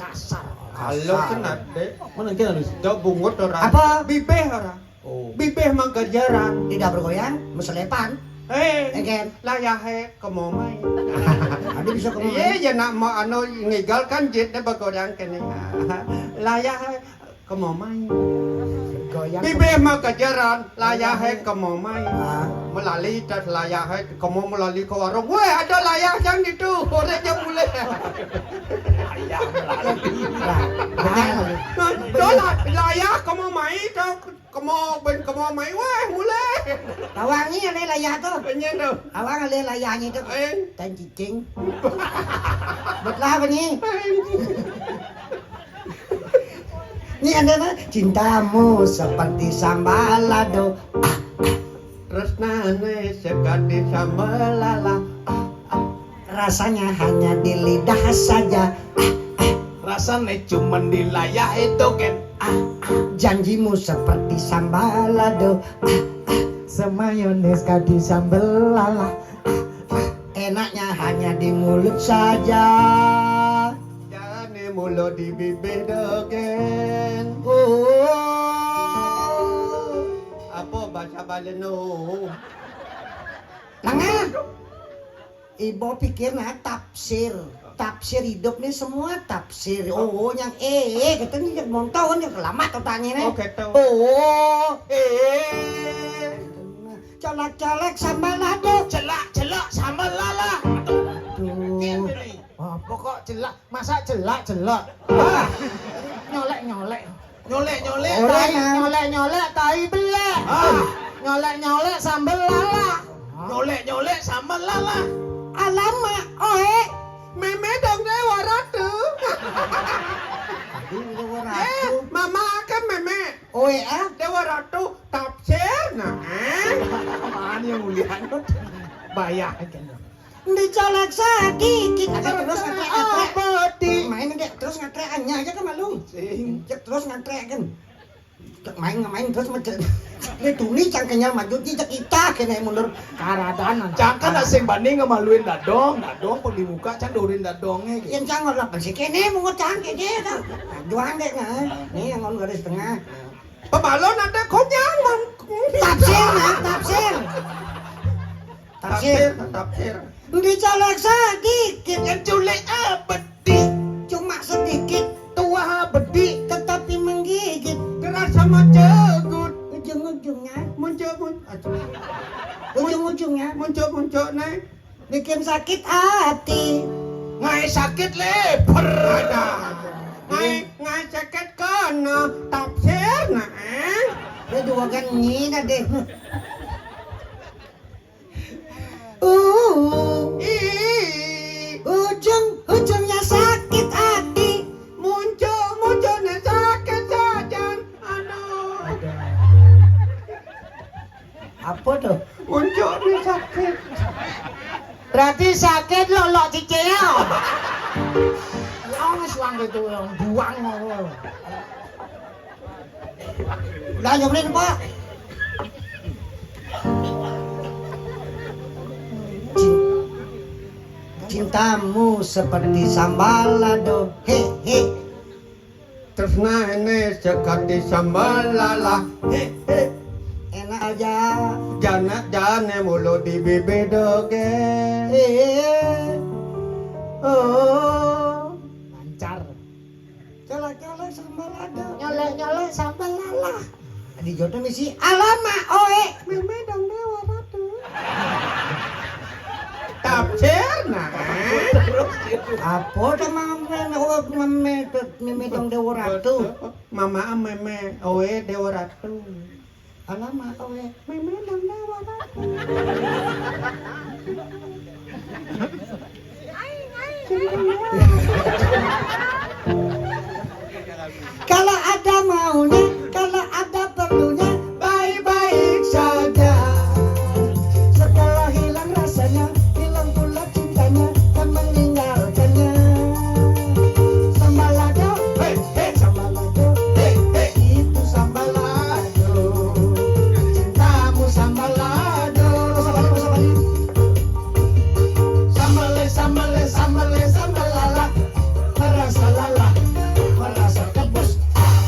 Kasar. Halo, kasar. Kena, Dek. Mana kena, Lus? Jawab bungut ora. Apa? Bibih ora. Oh. Bibih manggajaran. Tidak bergoyang, meselepan. Eh, eken. Layahe kemomai. Ada bisa kemomai. Iya, ya nak mau anu ngigal kan jitnya bergoyang kene. Layahe kemomai. Goyang. Bibih mah kejaran, layahe kemomai. Ah. Melali tas layahe kemo melali ke warung. Weh, ada layah yang itu. Ore jam mulai. Layah melali. Nah, nah. Dolah, layah kemomai tu. Kemo ben kemomai. Weh, mulai. Tawangi ale layah tu. Penyen tu. Awang ale layahnya tu. Eh. Tan cicing. Betlah apa ni? Eh. Ni ada apa? Cintamu seperti sambal lado. Ah, ah. Tresnane sekadi sambal lalah. Ah, ah. Rasanya hanya di lidah saja. Ah, ah. Rasane cuman di layah itu, Ken. Ah, ah. Janjimu seperti sambal lado. Ah, ah. Semayones kadi sambal lalah. Ah, ah. Enaknya hanya di mulut saja. Jane mula di bibih dogen. Oh. Apa bahasa Bali no? Lengan. Ibu pikir nah tafsir. Tafsir hidup nih semua tafsir. Oh, yang eh, eh, kita nih yang nonton yang lama tuh tanya nih. Oh, gitu. Oh, eh. Colek-colek sambal lado. Celak-celak sambal lala. Aduh. Apa kok celak? Masa celak-celak? Ah, nyolek-nyolek. Nyolek-nyolek. Ora tai. Nyolek-nyolek tai belek. Ah. Nyolek-nyolek sambel lala. Nyolek-nyolek sambel lala. Alamak, oe. Meme dong Dewa Ratu. Aduh, Dewa Ratu. Eh, mama kan meme. Oe, ah? Dewa Ratu, tafsir, nah, eh? Mana yang mulia? Bayar aja. Dicolek sagigit. Aja terus ngetrek-ngetrek. Abadi. Main, Dek, terus ngetrek, anya aja kan malu. Sing. Cek terus ngetrek kan. Cek main, main terus macet. Ini tuni cangkenya maju, cek kita kena mundur. Karadan. Cangkan asing bani ngemaluin dadong, dadong pergi buka, cang dorin dadongnya gitu. Yang cang ngolak sih kene mungut cang kene tuh. Juang deh nah. Nih yang ngomong garis tengah. Pebalon ada konyang, Mang. Tafsir, Mang, tafsir. Tafsir. Tafsir, tafsir. Dicolek sagigit. Yang culik abedi. Cuma sedikit. Tua abedi. Tetapi menggigit. Keras sama cegut. Ujung-ujungnya. Muncul, muncul. Ujung-ujungnya. Muncul, muncul, naik. Bikin sakit hati. Ngai sakit lebar ada. Ngai, ngai sakit kono. Tafsir, nah, eh. Dia dua kan ini tadi. Uh. Ih. Ujung-ujungnya sakit hati. Muncul-munculnya sakit sajan. Aduh. Apa tuh? Muncul nih sakit. Berarti sakit lo, lo cicil. Yang suang gitu, yang buang lo. Lah, nyobrin, Pak. Cin-, cintamu seperti sambal lado. He, he. Tresna ini sekati sambal lala. He, he. Enak aja. Janak jane mulu di bibir doge. He. Oh. Lancar. Colek-colek sambal lado. Nyolek-nyolek sambal lala. Di jodoh misi alamak oe. Meme dong Dewa Ratu. Tafsir nah. Apa tuh mama meme, meme, meme dong Dewa Ratu? Mama meme, oe Dewa Ratu. Alamak oe. Meme dong Dewa Ratu. Kalau ada maunya, kalau ada perlunya, baik-baik saja. Setelah hilang rasanya, hilang pula cintanya, dan meninggalkannya. Sambalado, hei, hei, sambalado, hei, hei, itu sambalado. Cintamu sambalado. Sambalado, sambalado. Sambale, sambale, sambale, sambalala. Merasa lala, merasa kebus.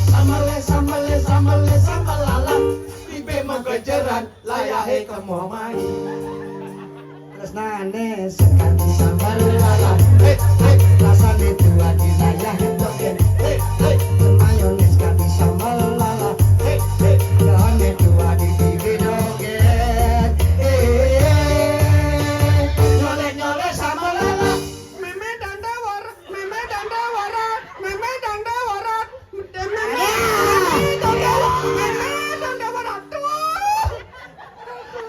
Sambale, sambale, sambale, sambalala. Bibe mau kejeran, layahe ke mau main. Tresnane sekati sambalala. Hei, hei, rasane dua di layahe dogen. Hei, hei, mayones kati sambalala. Hei, hei, dane dua di bibi dogen. Hei, nyole-nyole sambalala. Meme danda war, meme danda warat, meme danda warat, meme danda warat, meme danda warat. Tuh.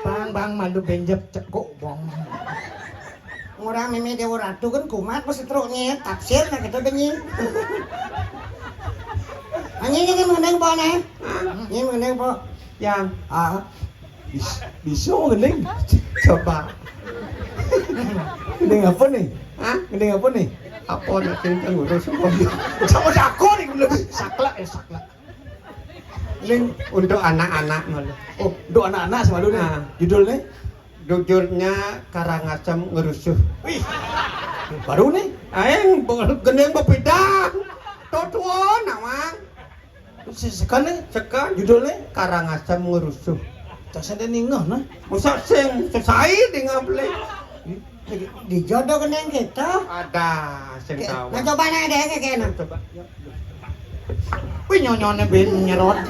Bang, bang, malu benjep cekuk, bong. Ngurang meme Dewa Ratu kan kumat, pas truk nyet, tafsir, nah, kita dengi. Anjing ini mengenai apa, nih? Ini mengenai apa? Yang. Ah. Bis-, bisa ngeling. Coba. Ngeling apa nih? Hah? Ngeling apa nih? Apa nak tinggal ngurus apa? Sama jago nih, belum. Saklek ya, saklek. Ngeling untuk anak-anak malu. Oh, untuk anak-anak sih malu nih. Nah. Judulnya? Judulnya Karangasem Ngerusuh. Wih, baru nih. Aing bo-, gendeng bepidang. Totuon, nawang. Si sekan nih, sekan judulnya Karangasem Ngerusuh. Cak sende ningeh nah. Musa sing sesai dingeh beli. Dijodoh keneng kita. Ada sing tahu. Nah, coba nang deh, kayak kene. Coba. Wih, nyonyone ben nyerot.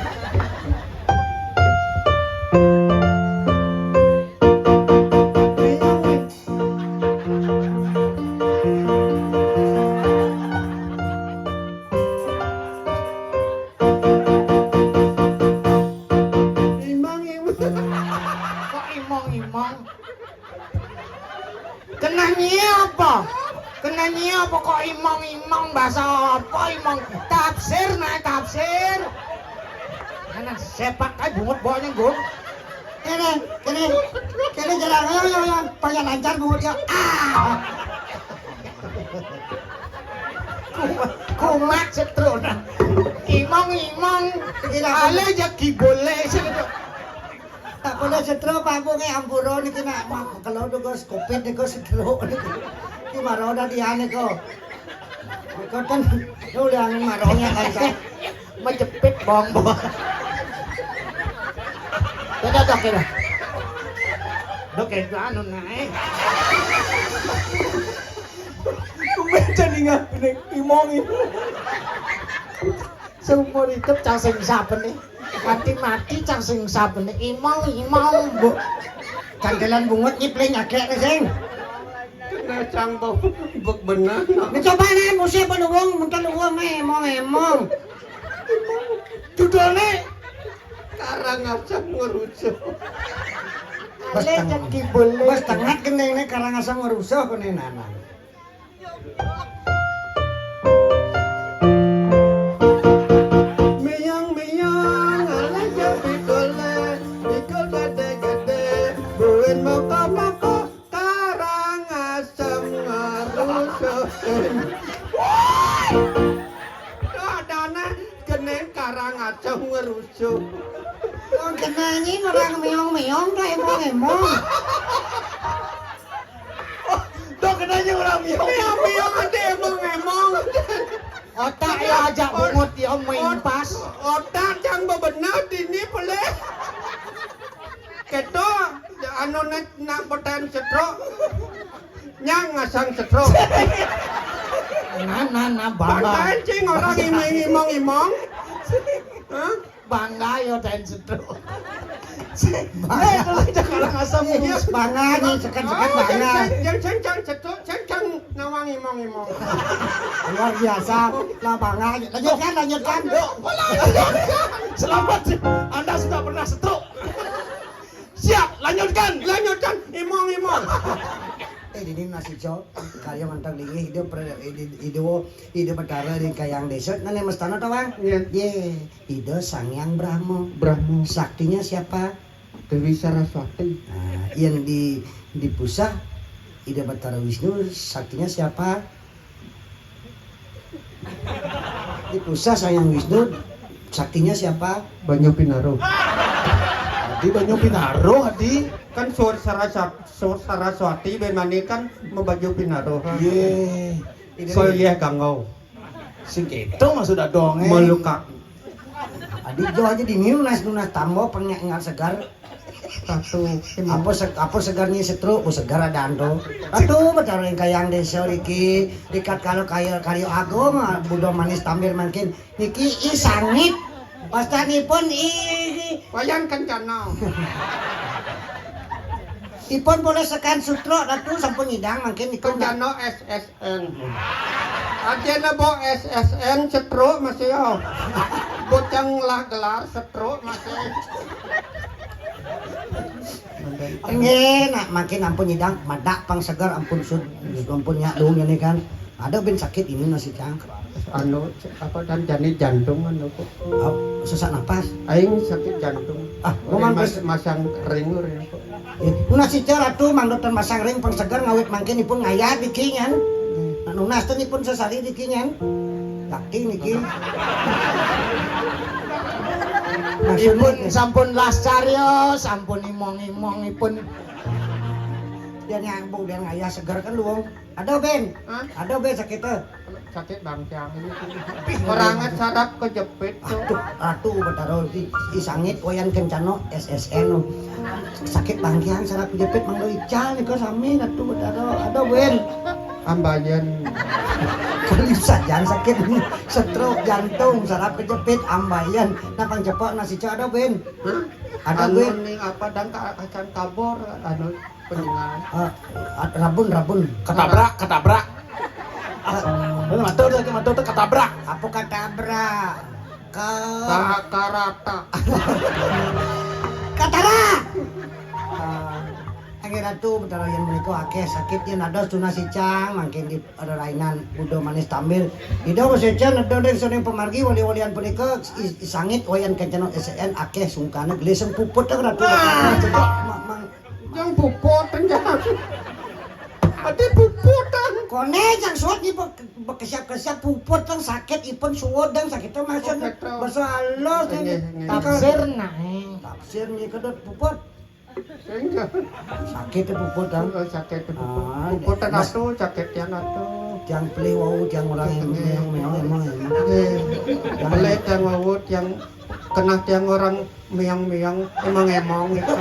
Imang, imang. Kok imong-imong? Kenanya apa? Kenanya apa kok imong-imong? Bahasa apa imong? Tafsir, nah, tafsir. Anak sepak kayak bungut bawahnya, Gung. Kene, kene, kene jalan, ayo, ayo, ayo. Payah lancar bungut ya. Ah. Kumat, kumat setrona. Imong-imong. Kira ale jagi boleh sih. Tak boleh setro, Pak Bu, kayak ampura niki nak mau kalau niku covid niku setro niku. Ki maro dadi ane kok. Kok kan udah angin maronya kan, Kak. Menjepit bong-bong. Dadah, dok, ya. Dok, ya, anu naik. Kuwi jane ngabene imong-imong. Seumur hidup cang sing sabene. Mati-mati cang sing sabene. Imong-imong, Bu. Candelan bungut nyipling agek sing. Kena cang bau bek bener. Mencoba nih, musuh apa luwung, muter luwung, eh, emong-emong. Judulnya Karangasem Ngerusuh. Bos teng-, bos tengat gendengnya Karangasem Ngerusuh, kene nanang. Miyang-miyang, ale jam pikule, pikul gede-gede, buin moko-moko, Karangasem Ngerusuh. Woi! Dadane geneng Karangasem Ngerusuh. Wong genengi orang miyong-miyong, to emong-emong. Dok, kenanya orang miyong. Miyong-miyong, ada emong-emong. Otak ya ajak bungut ya, main pas. Otak yang bebenah dini boleh. Keto, anu nek nang peten setruk. Nyang ngasang setruk. Nah, nah, nah, bangga. Bangga, cing, orang imong-imong. Hah? Bangga ya, dan setruk. Bangga. Eh, kalau ada orang asam urat. Bangga nih, seket-seket bangga. Yang cang-cang setruk, cang-cang nawang imong-imong. Luar biasa. Lah, bangga. Lanjutkan, lanjutkan. Yuk, lanjutkan. Selamat, Anda sudah pernah setruk. Siap, lanjutkan. Lanjutkan, imong-imong. Eh, dini nasi jo, kalian mantap lagi hidup, hidup, hidup, hidup Betara di Kayang Desa, nane mestana to, Bang? Iya. Ye, Ida Sang Hyang Brahma. Brahma. Saktinya siapa? Dewi Saraswati. Nah, yang di, di pusat Ida Betara Wisnu, saktinya siapa? Di pusat Sang Hyang Wisnu, saktinya siapa? Banyu Pinaro. Adi Banyu Pinaro, Adi. Kan Sur Sarasat-, Sur Saraswati bemani kan mau Banyu Pinaro. Ye. Soyeh Ganggau. Sing keto maksud adonge. Meluka. Adi jo aja di nunas, nunas tambo pengek ngal segar. Ratu. Apa se-, apa segarnya setruk, bu segar ada ando. Ratu, Betara ing Kayang Desa iki, ikat kalau kaya karya agung, ah, budo manis tampil mangkin. Niki i sangit. Pastanipun i Wayan Kencana. Ipun boleh sekan sutruk, Ratu, sampun nyidang mangkin ipun. Kencana S S N. Aja nebo S S N setruk masih yo. Bocang lah gelar setruk masih. Nggih, nak makin ampun nyidang, madak pang seger, ampun sud, ampun nyak dong ini kan. Ada ben sakit ini nasi cang. Anu, apa dan jani jantung anu kok. Oh, sesak napas. Aing sakit jantung. Ah, mau mas-, masang ring ur ya kok. Eh, nasi cara tuh mandotan masang ring pang seger ngawit mangkin ipun ngayat dikingan. Nah, nunas tuh ipun sesari dikingan. Laki niki. Ipun sampun lascar ya, sampun imong-imong ipun. Dia nyambung, dia ngayah seger kan luung. Ada, Ben? Hah? Ada, Ben, sakit téh? Sakit bangkiang ini. Orangnya saraf kejepit tuh. Aduh, Ratu Betara, si, si sangit wayan kencana S S N. Sakit bangkiang, saraf kejepit, Mang Ical nih kok sami, Ratu Betara. Ada, Ben? Ambayan. Kali sajan sakit, stroke jantung, saraf kejepit, ambayan. Nah, pang cepok nasi ada, Ben? Hah? Ada, anu, Ben? Nih apa dan ka-, acan kabur, anu, peningal. Ah, ah, rabun, rabun. Ketabrak, ketabrak. Ah, bener, matur tuh, matur tuh ketabrak. Apa ketabrak? Ke Ka-, karata. Katara. Ah, Angin Ratu, Betara yén menika akéh sakit yén ada tunas icang, mangkin di ada rainan Buddha manis tampil. Ida wis écén ada ring soning pamargi wali-walian punika i-, i-, sangit wayan kencana S N akéh sungkana gelising puput, Ratu. Ah, cocok. Ma-, mang- Yang puput, enggak. Ati puput, ah. Koné yang suat ni be-, bekesiap-kesiap puput, yang sakit ipun suwud, yang sakit itu maksudnya. Oh, betul. Bahasa halus, yang nggih, nggih. Tafsir, nah, eh. Tafsir ni kedot puput. Enggak. Sakit itu puput, kan? Oh, sakit itu puput. Ah, puput, nah, atu, sakit yang atu. Tiang pelih wau, tiang orang yang, nggih, meong-meong, emang, emang. Nggih. Yang pelih tiang wau, tiang kenah tiang orang meong-meong, emang-emong gitu.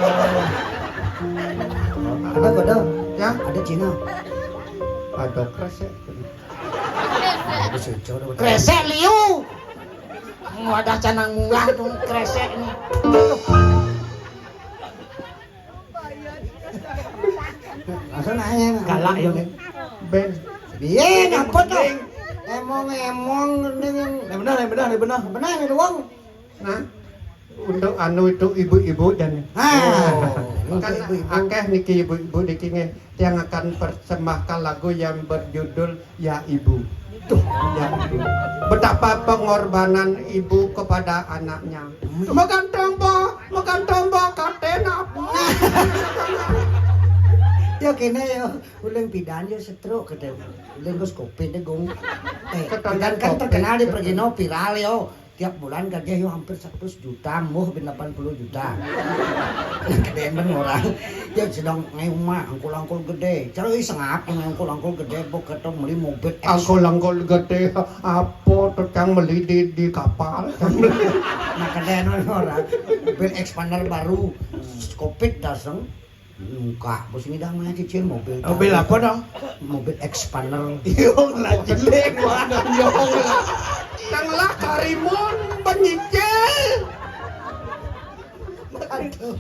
Ada kode? Ya? Ada Cina? Ada kresek. Ada sejo, ada kresek liu. Wadah canang mulah tuh kresek nih. Langsung nanya, nah. Galak ya, Ben. Ben. Iya, apa tuh? Emong-emong, ning. Yang benar, yang benar, yang benar. Benar, ini doang. Nah, untuk anu itu ibu-ibu dan. Ah, oh, untuk kan ibu-ibu. Akéh niki ibu-ibu niki nggih, yang akan persembahkan lagu yang berjudul Ya Ibu. Tuh, ya Ibu. Betapa pengorbanan ibu kepada anaknya. Hmm. Makan tombok, makan tombok, katen apa? Ya kene ya, uling pidan ya stroke kete. Uling Gus Covid deh, Gung. Eh, pidan kan terkenal di Pergino, viral yo. Tiap bulan gaji yo hampir seratus juta, muh bin delapan puluh juta. Nah, gedé men orang. Ya sedang ngeumah, angkul-angkul gedé. Cara ih sengap ngangkul-angkul gedé, bok keto beli mobil eks-, angkul-angkul gedé, apa tukang beli di, di kapal? Nah, gedé men orang. Mobil expander baru. Covid dateng. Muka, bos ini dang cicil mobil. Mobil apa dong? Mobil expander. Yo, lah jelek, wah, yo, lah. Yang lah Karimun penyicil. Aduh.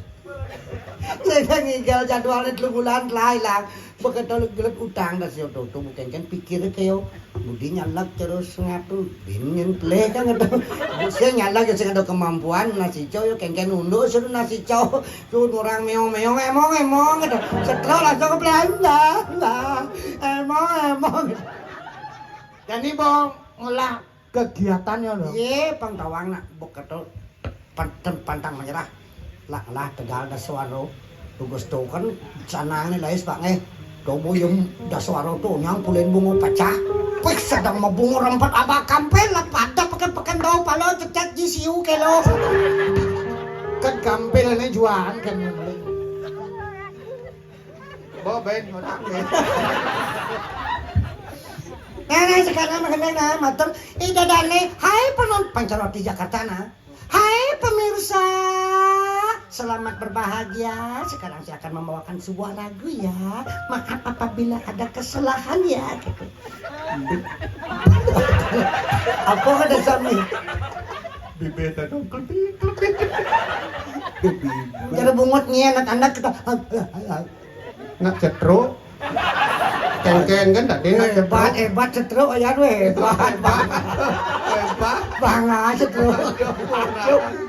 Saya ngigal jadwalnya dulu bulan lah hilang. Begitu gelut utang dah si Oto tuh bukan kan pikir ke yo. Budi nyalak terus ngatu, binin peleh kan ngatu. Saya nyalak ya sing ada kemampuan, nah si Cau yo kengken unduk suruh nah si Cau. Suruh orang meong-meong, emong-emong ngatu. Setelah langsung ke belanja lah. Emong-emong. Jadi bong ngolah kegiatannya loh. Iya, pang tawang nak begitu pan-, pantang menyerah. Lah, lah, tegal daswaro. Tugas tuh kan sanang nih lais, Pak, eh. Coba yang daswaro tuh nyang pulin bunga pecah. Wih, sedang mau bunga rempet abah kampel lah, pada peken-peken bau palo cecet ji siu kelo. Kan kampel ini jualan kan. Bo, Ben, orang, Ben. Nah, nah, sekarang mengenai nah, matur. Ida Dane, hai penonton pancaroti Jakarta, nah. Hai pemirsa, selamat berbahagia. Sekarang saya akan membawakan sebuah lagu ya. Maaf apabila ada kesalahan ya. Gitu. Apa ada sami? Bibir dong, klepi, klepi. Cara bungut nih anak-anak kita. Nak cetruk. Kengkeng kan tadi nak cetruk. Hebat, hebat cetruk ya tuh hebat. Hebat. Bangga cetruk.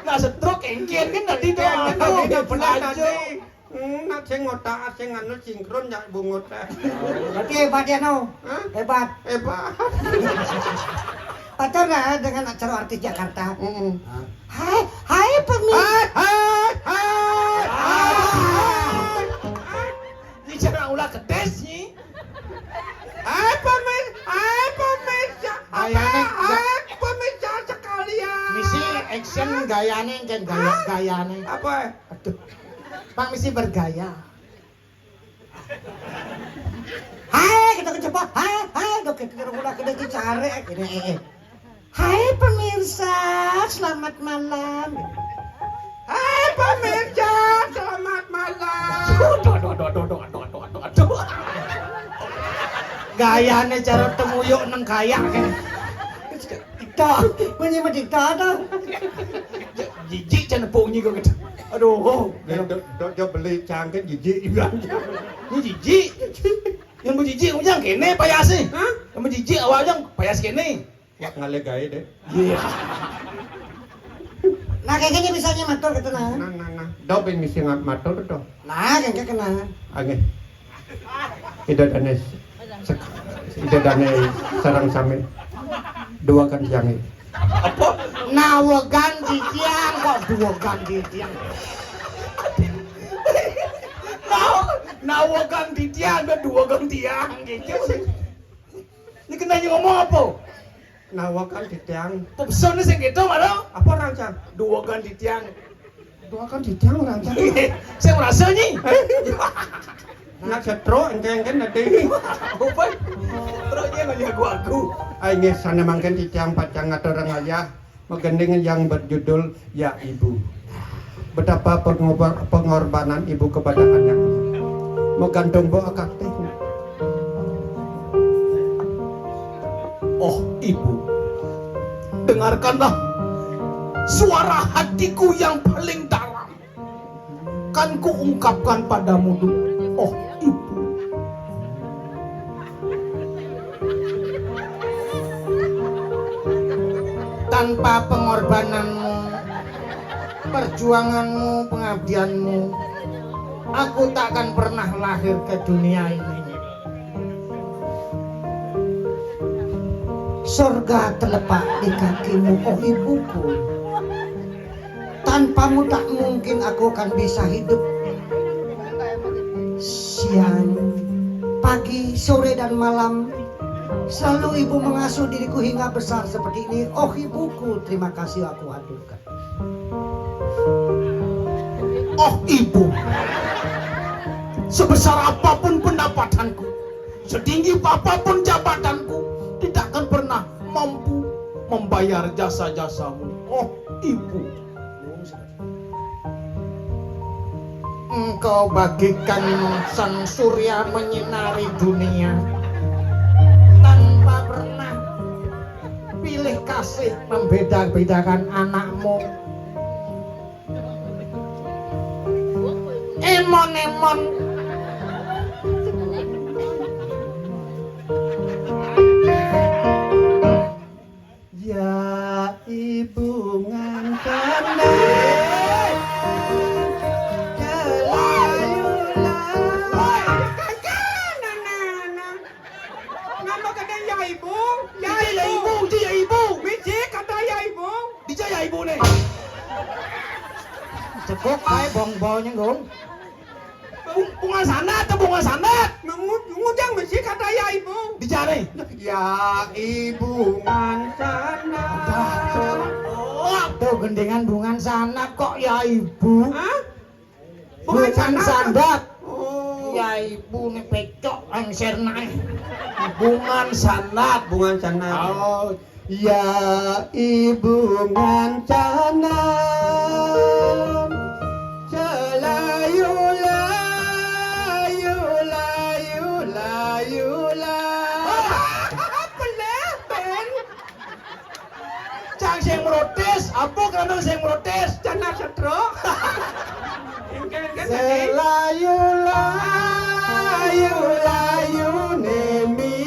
Nak cetruk kengkeng kan tadi tuh. Kengkeng tadi nak benar tadi. Hmm, nak sing otak sing anu sinkron ya bungut. Berarti hebat ya no? Hah? Hebat. Hebat. Pacar lah dengan acara artis Jakarta. Mm-mm. Hai, hai pemirsa. Hai, hai, hai. Ini cara ulah ketes nih. Hai pemirsa, hai pemirsa. Gayane, hai pemirsa sekalian. Misi action gayane kan gaya gayane. Apa? Aduh. Pak misi bergaya. Hai, kita kecepok. Hai, hai, dok, kita kena kena kita cari. Ini, eh, eh. Hai pemirsa, selamat malam. Hai pemirsa, selamat malam. Aduh, aduh, aduh, aduh, aduh, aduh, aduh, aduh. Gayane cara temuyuk neng kayak kan. Ito, punya medita to. Jijik can nepuk nyi kok gitu. Aduh, oh. Dok, dok, dok, beli cangkir jijik juga. Ini jijik. Yang mau jijik, ujang kene payase. Hah? Yang mau jijik, awak ujang payas kene. Wak ngale gawe deh. Iya. Nah, kayaknya bisa matur gitu nah. Nah, nah, nah. Dok ben misi ngat matur to. Nah, kayaknya kena. Angge. Ida dane sek-, ida dane sarang sami. Dua kan jange. Apa? Nawegan titiang kok dua kan titiang. Naw-, nawegan titiang, dua kan tiang gitu. Ini kena ngomong apa? Nawegan titiang. Pepesone sing gitu, Maro. Apa, Rancang? Duwegan titiang. Duwegan titiang, Rancang. Sing merasa, Nyi? Nak setro, engke-engke nanti. Apa? Terus dia nanya aku, aku. Ai, nggih, sane mangken titiang pacang ngaturang ayah, megending yang berjudul Ya Ibu. Betapa pengorba-, pengorbanan ibu kepada anaknya. Mau gantung bawa kakek. Oh, Ibu, dengarkanlah suara hatiku yang paling dalam. Kan kuungkapkan padamu dulu. Oh, Ibu. Tanpa pengorbananmu, perjuanganmu, pengabdianmu, aku tak akan pernah lahir ke dunia ini. Sorga terletak di kakimu, oh ibuku. Tanpamu tak mungkin aku akan bisa hidup. Siang, pagi, sore, dan malam, selalu ibu mengasuh diriku hingga besar seperti ini. Oh ibuku, terima kasih aku haturkan. Oh ibu, sebesar apapun pendapatanku, setinggi apapun jabatanku, tidak akan pernah mampu membayar jasa-jasamu. Oh ibu. Engkau bagikan sang surya menyinari dunia tanpa pernah pilih kasih membeda-bedakan anakmu. Emon-emon. Ya ibu ngancanan kelayu lah. Woi, kakak, nana, nana. Ngapa kata ya ibu? Ya ibu. Ibu, ya ibu. Biji kata ya ibu. Dija ya ibu nih. Cekok kae bong-bong nyenggung. Bung-, bunga sandat, bunga sandat. Nungut, nungut yang biji kata ya ibu. Dicari. Ya ibu ngancanan. Oh, tuh gendengan bungan sandat kok ya ibu. Hah? Bungan sandat. Oh. Ya ibu ne pecok lengser nae. Bungan sandat. Bungan sandat. Oh. Ya ibu ngancanan. Selayu layu layu layu layu. Peleh, Ben. Cang sing merotis, apa kerana sing merotis? Cana setro. Selayu layu layu nemi.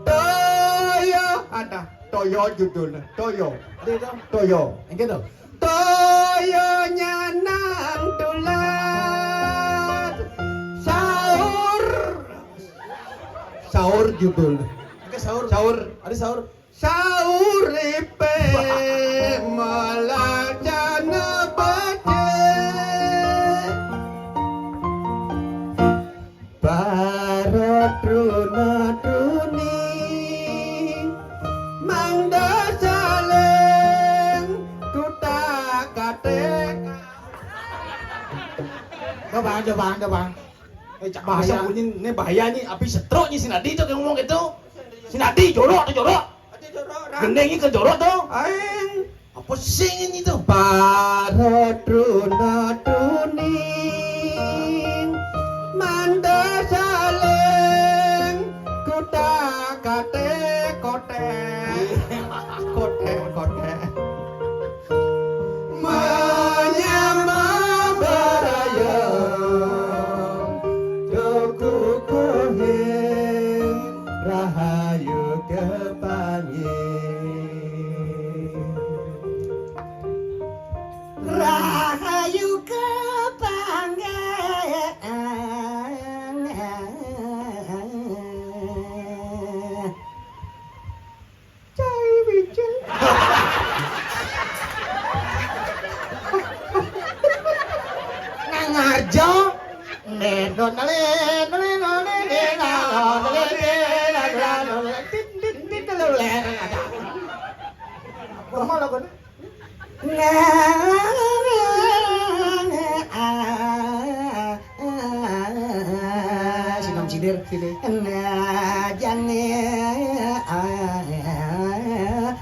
Toyo, ada Toyo judulnya. Toyo. Ada itu. Toyo. Enggak tahu. Toyo nyanang tular. Sahur. Sahur judul. Oke, sahur. Sahur. Ada sahur. Sahur ipe melacana baca. Baro truna-truni mangda saling kutak-katik. Coba, coba, coba. Eh, cak bahaya. Bisa bunyi, ini bahaya nih, api stroke nih si Nadi tuh kayak ngomong gitu. Si Nadi jorok tuh jorok. Gendeng ini ke jorok tuh. Aing. Apa sih ini tuh? Para truna truning manda saling kuda kate kote. Kote, kote. Menyama baraya, doku kohing, rahayu kepanggih. Rahayu kepanggih. Cai bicil. Nang harjo. Nen, don, nalen, nalen, nalen, nalen, nalen, nalen, nalen, tin, tin, tin, nalen, nalen. Apa lagu ni? Nah, ah, ah, ah, ah. Sinom sidir, sidir. Nah, jani, ah, ah, ah, ah, ah.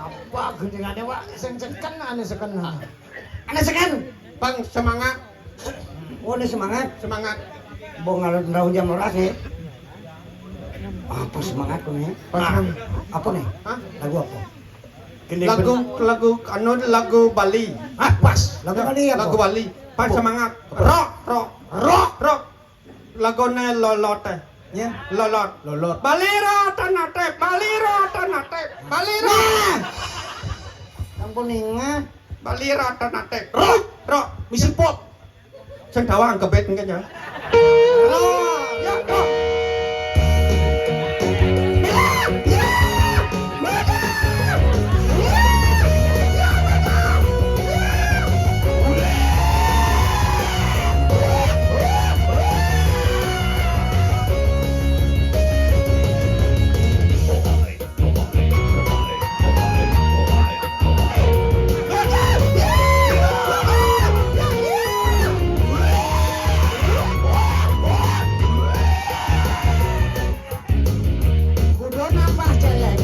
Apa gendingannya, Wak? Sing seken, ane seken, ha. Ane seken. Bang, semangat. Oh, ini semangat. Semangat. Bong, kalau ndraun jam rolas nih. Apa semangat kau nih? Pas, ah, Bang. Apa nih? Hah? Lagu apa? Gini, lagu, ben- lagu, anu, lagu Bali. Ah, pas. Lagu Bali apa? Lagu Bali. Pas apa? Semangat. Apa? Rock, rock, rock, rock. Lagune Lolot, eh. Ya. Lolot. Lolot. Balira tanate, balira tanate, balira. Nah. Ampun, ingat. Balira tanate. Rock, rock. Misi pop. Sing dawang kebet mungkin ya. Rock, ya, rock. Kudu nambah cewek.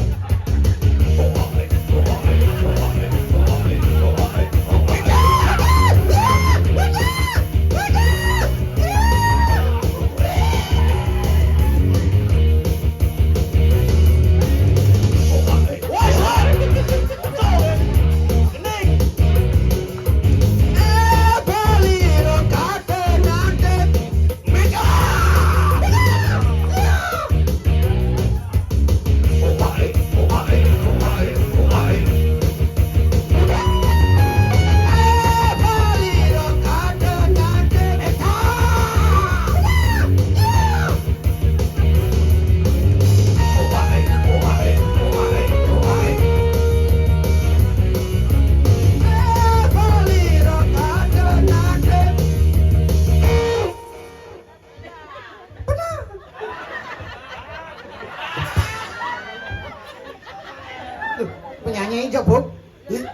Loh, penyanyi aja, Bu. Ye,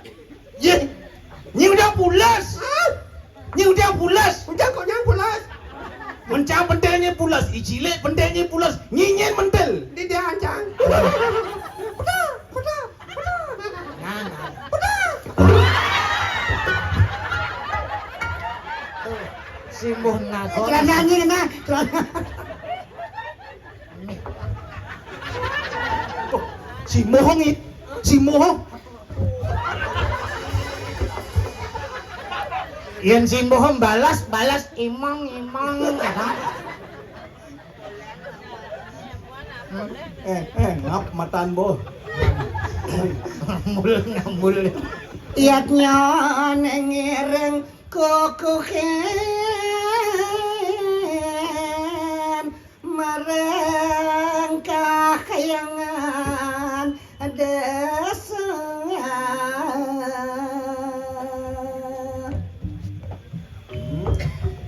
ye. Nyi udah pulas. Hah? Nyi udah pulas. Udah kok nyang pulas. Mencang pentilnya pulas, ijile pentilnya pulas, nyinyin mentil. Di dia ancang. Putar, putar, putar. Nah, nah. Putar. Tuh, si Muh Nagor. Celana nyi kena, celana. Tuh, si Muh ngi-, si Muh. Yen si Muh balas, balas imang, imang, ya kan? Eh, eh, ngap matan, Bo. Ngambul, ngambul. Iatnya neng ireng kukuhe.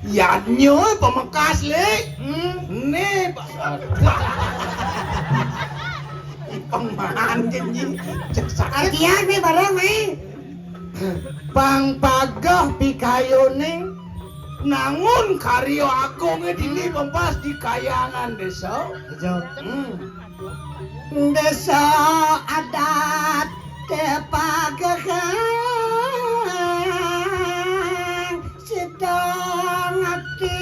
Yadnya pamekas, Lik. Hmm. Né, Pak. Pemahan, anjing. Artian né bareng, eh. Pang pageh pikayuné nangun karya agungé dini pempas di Kayangan Désa. Betul. Hmm. Désa adat tepagegang sidang ati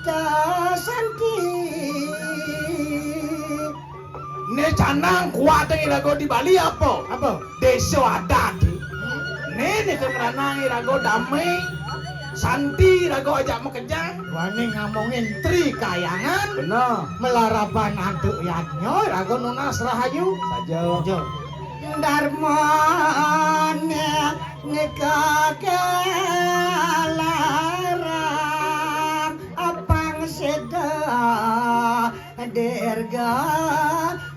tesanti. Né canang kuat iraga di Bali apa? Apa? Désa adat. Né né kengranang iraga damai, santi iraga ajak makejang. Wani ngamongin Tri Kayangan. Bener. Melaraban antuk yadnya iraga nunas rahayu. Saja. Saja. Darmané nika kelarang apang seda dirga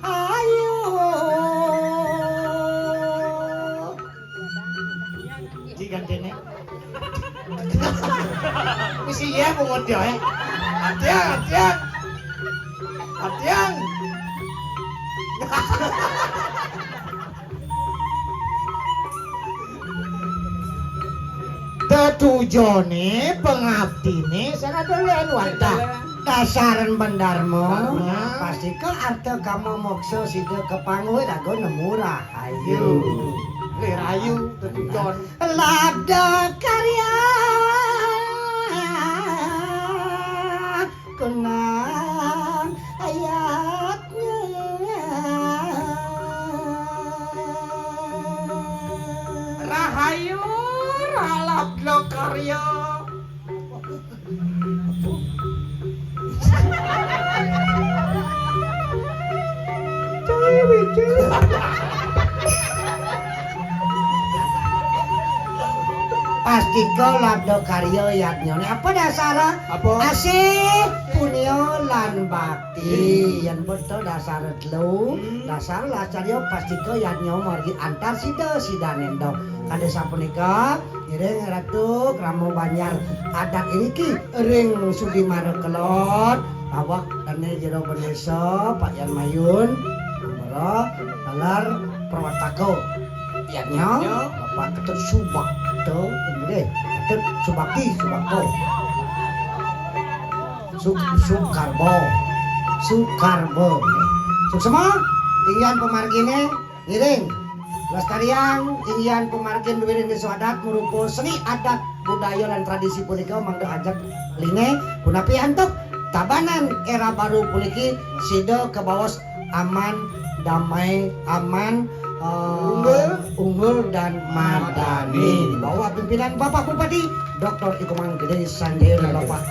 ayu. Iki gantiné. Wis iya pungut ya, eh. Atiang, atiang. Atiang. Tetujoné pengabdiné sing ada lain wantah. Dasaran bendarma, pastika arta kama moksa sida kapanguh raga nemu rahayu. Lirayu tetujon. Labda karya kunang ayatnya. Rahayu, labda karya. Pastika labda karya yadnyané. Apa dasara? Apa? Asih, punya lan bakti. Yén betul dasara telu, dasara lacarya pastika yadnya margi antar sida, sida nendok. Kadé sapunika, ngiring Ratu krama banjar adat iriki ring Sudimara Kelod, awak dané jero bendésa, Pak Yan Mayun, Ambara, taler Perwataka. Yadnya, Bapak Ketut Subakta, nggih, Ketut Subakti, Subakta. Suk-, Sukarbo. Sukarbo. Suksma, inggihan pamarginé, ngiring. Lestariang, inggihan pamargin duwé désa adat, marupa seni adat budaya lan tradisi punika mangda ajeg lingé, punapi antuk Tabanan Era Baru puniki sida kabaos aman, damai, aman, eh, unggul, unggul dan madani. Di bawah pimpinan Bapak Bupati, Doktor I Komang Gedé Sanjaya dan Bapak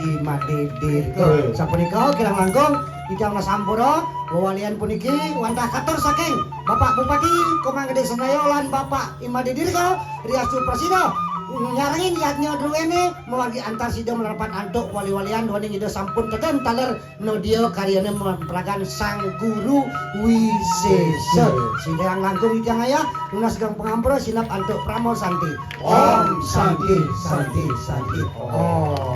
I Madé Dirga. Betul. Sapunika kirang langkung titiang sampura, wewalian puniki wantah katur saking Bapak Bupati, Komang Gedé Sanjaya lan Bapak I Madé Dirga, riastu prasida nyarengin yadnya druwéné mawargi antar sida mlerapat antuk wali-walian duaning Ida sampun tedun taler nodia karyané mragan Sang Guru Wisésa. Sida yang langkung titiang ayah, nunas geng pangampura sinep antuk parama santi. Om Santi, Santi, Santi, Om.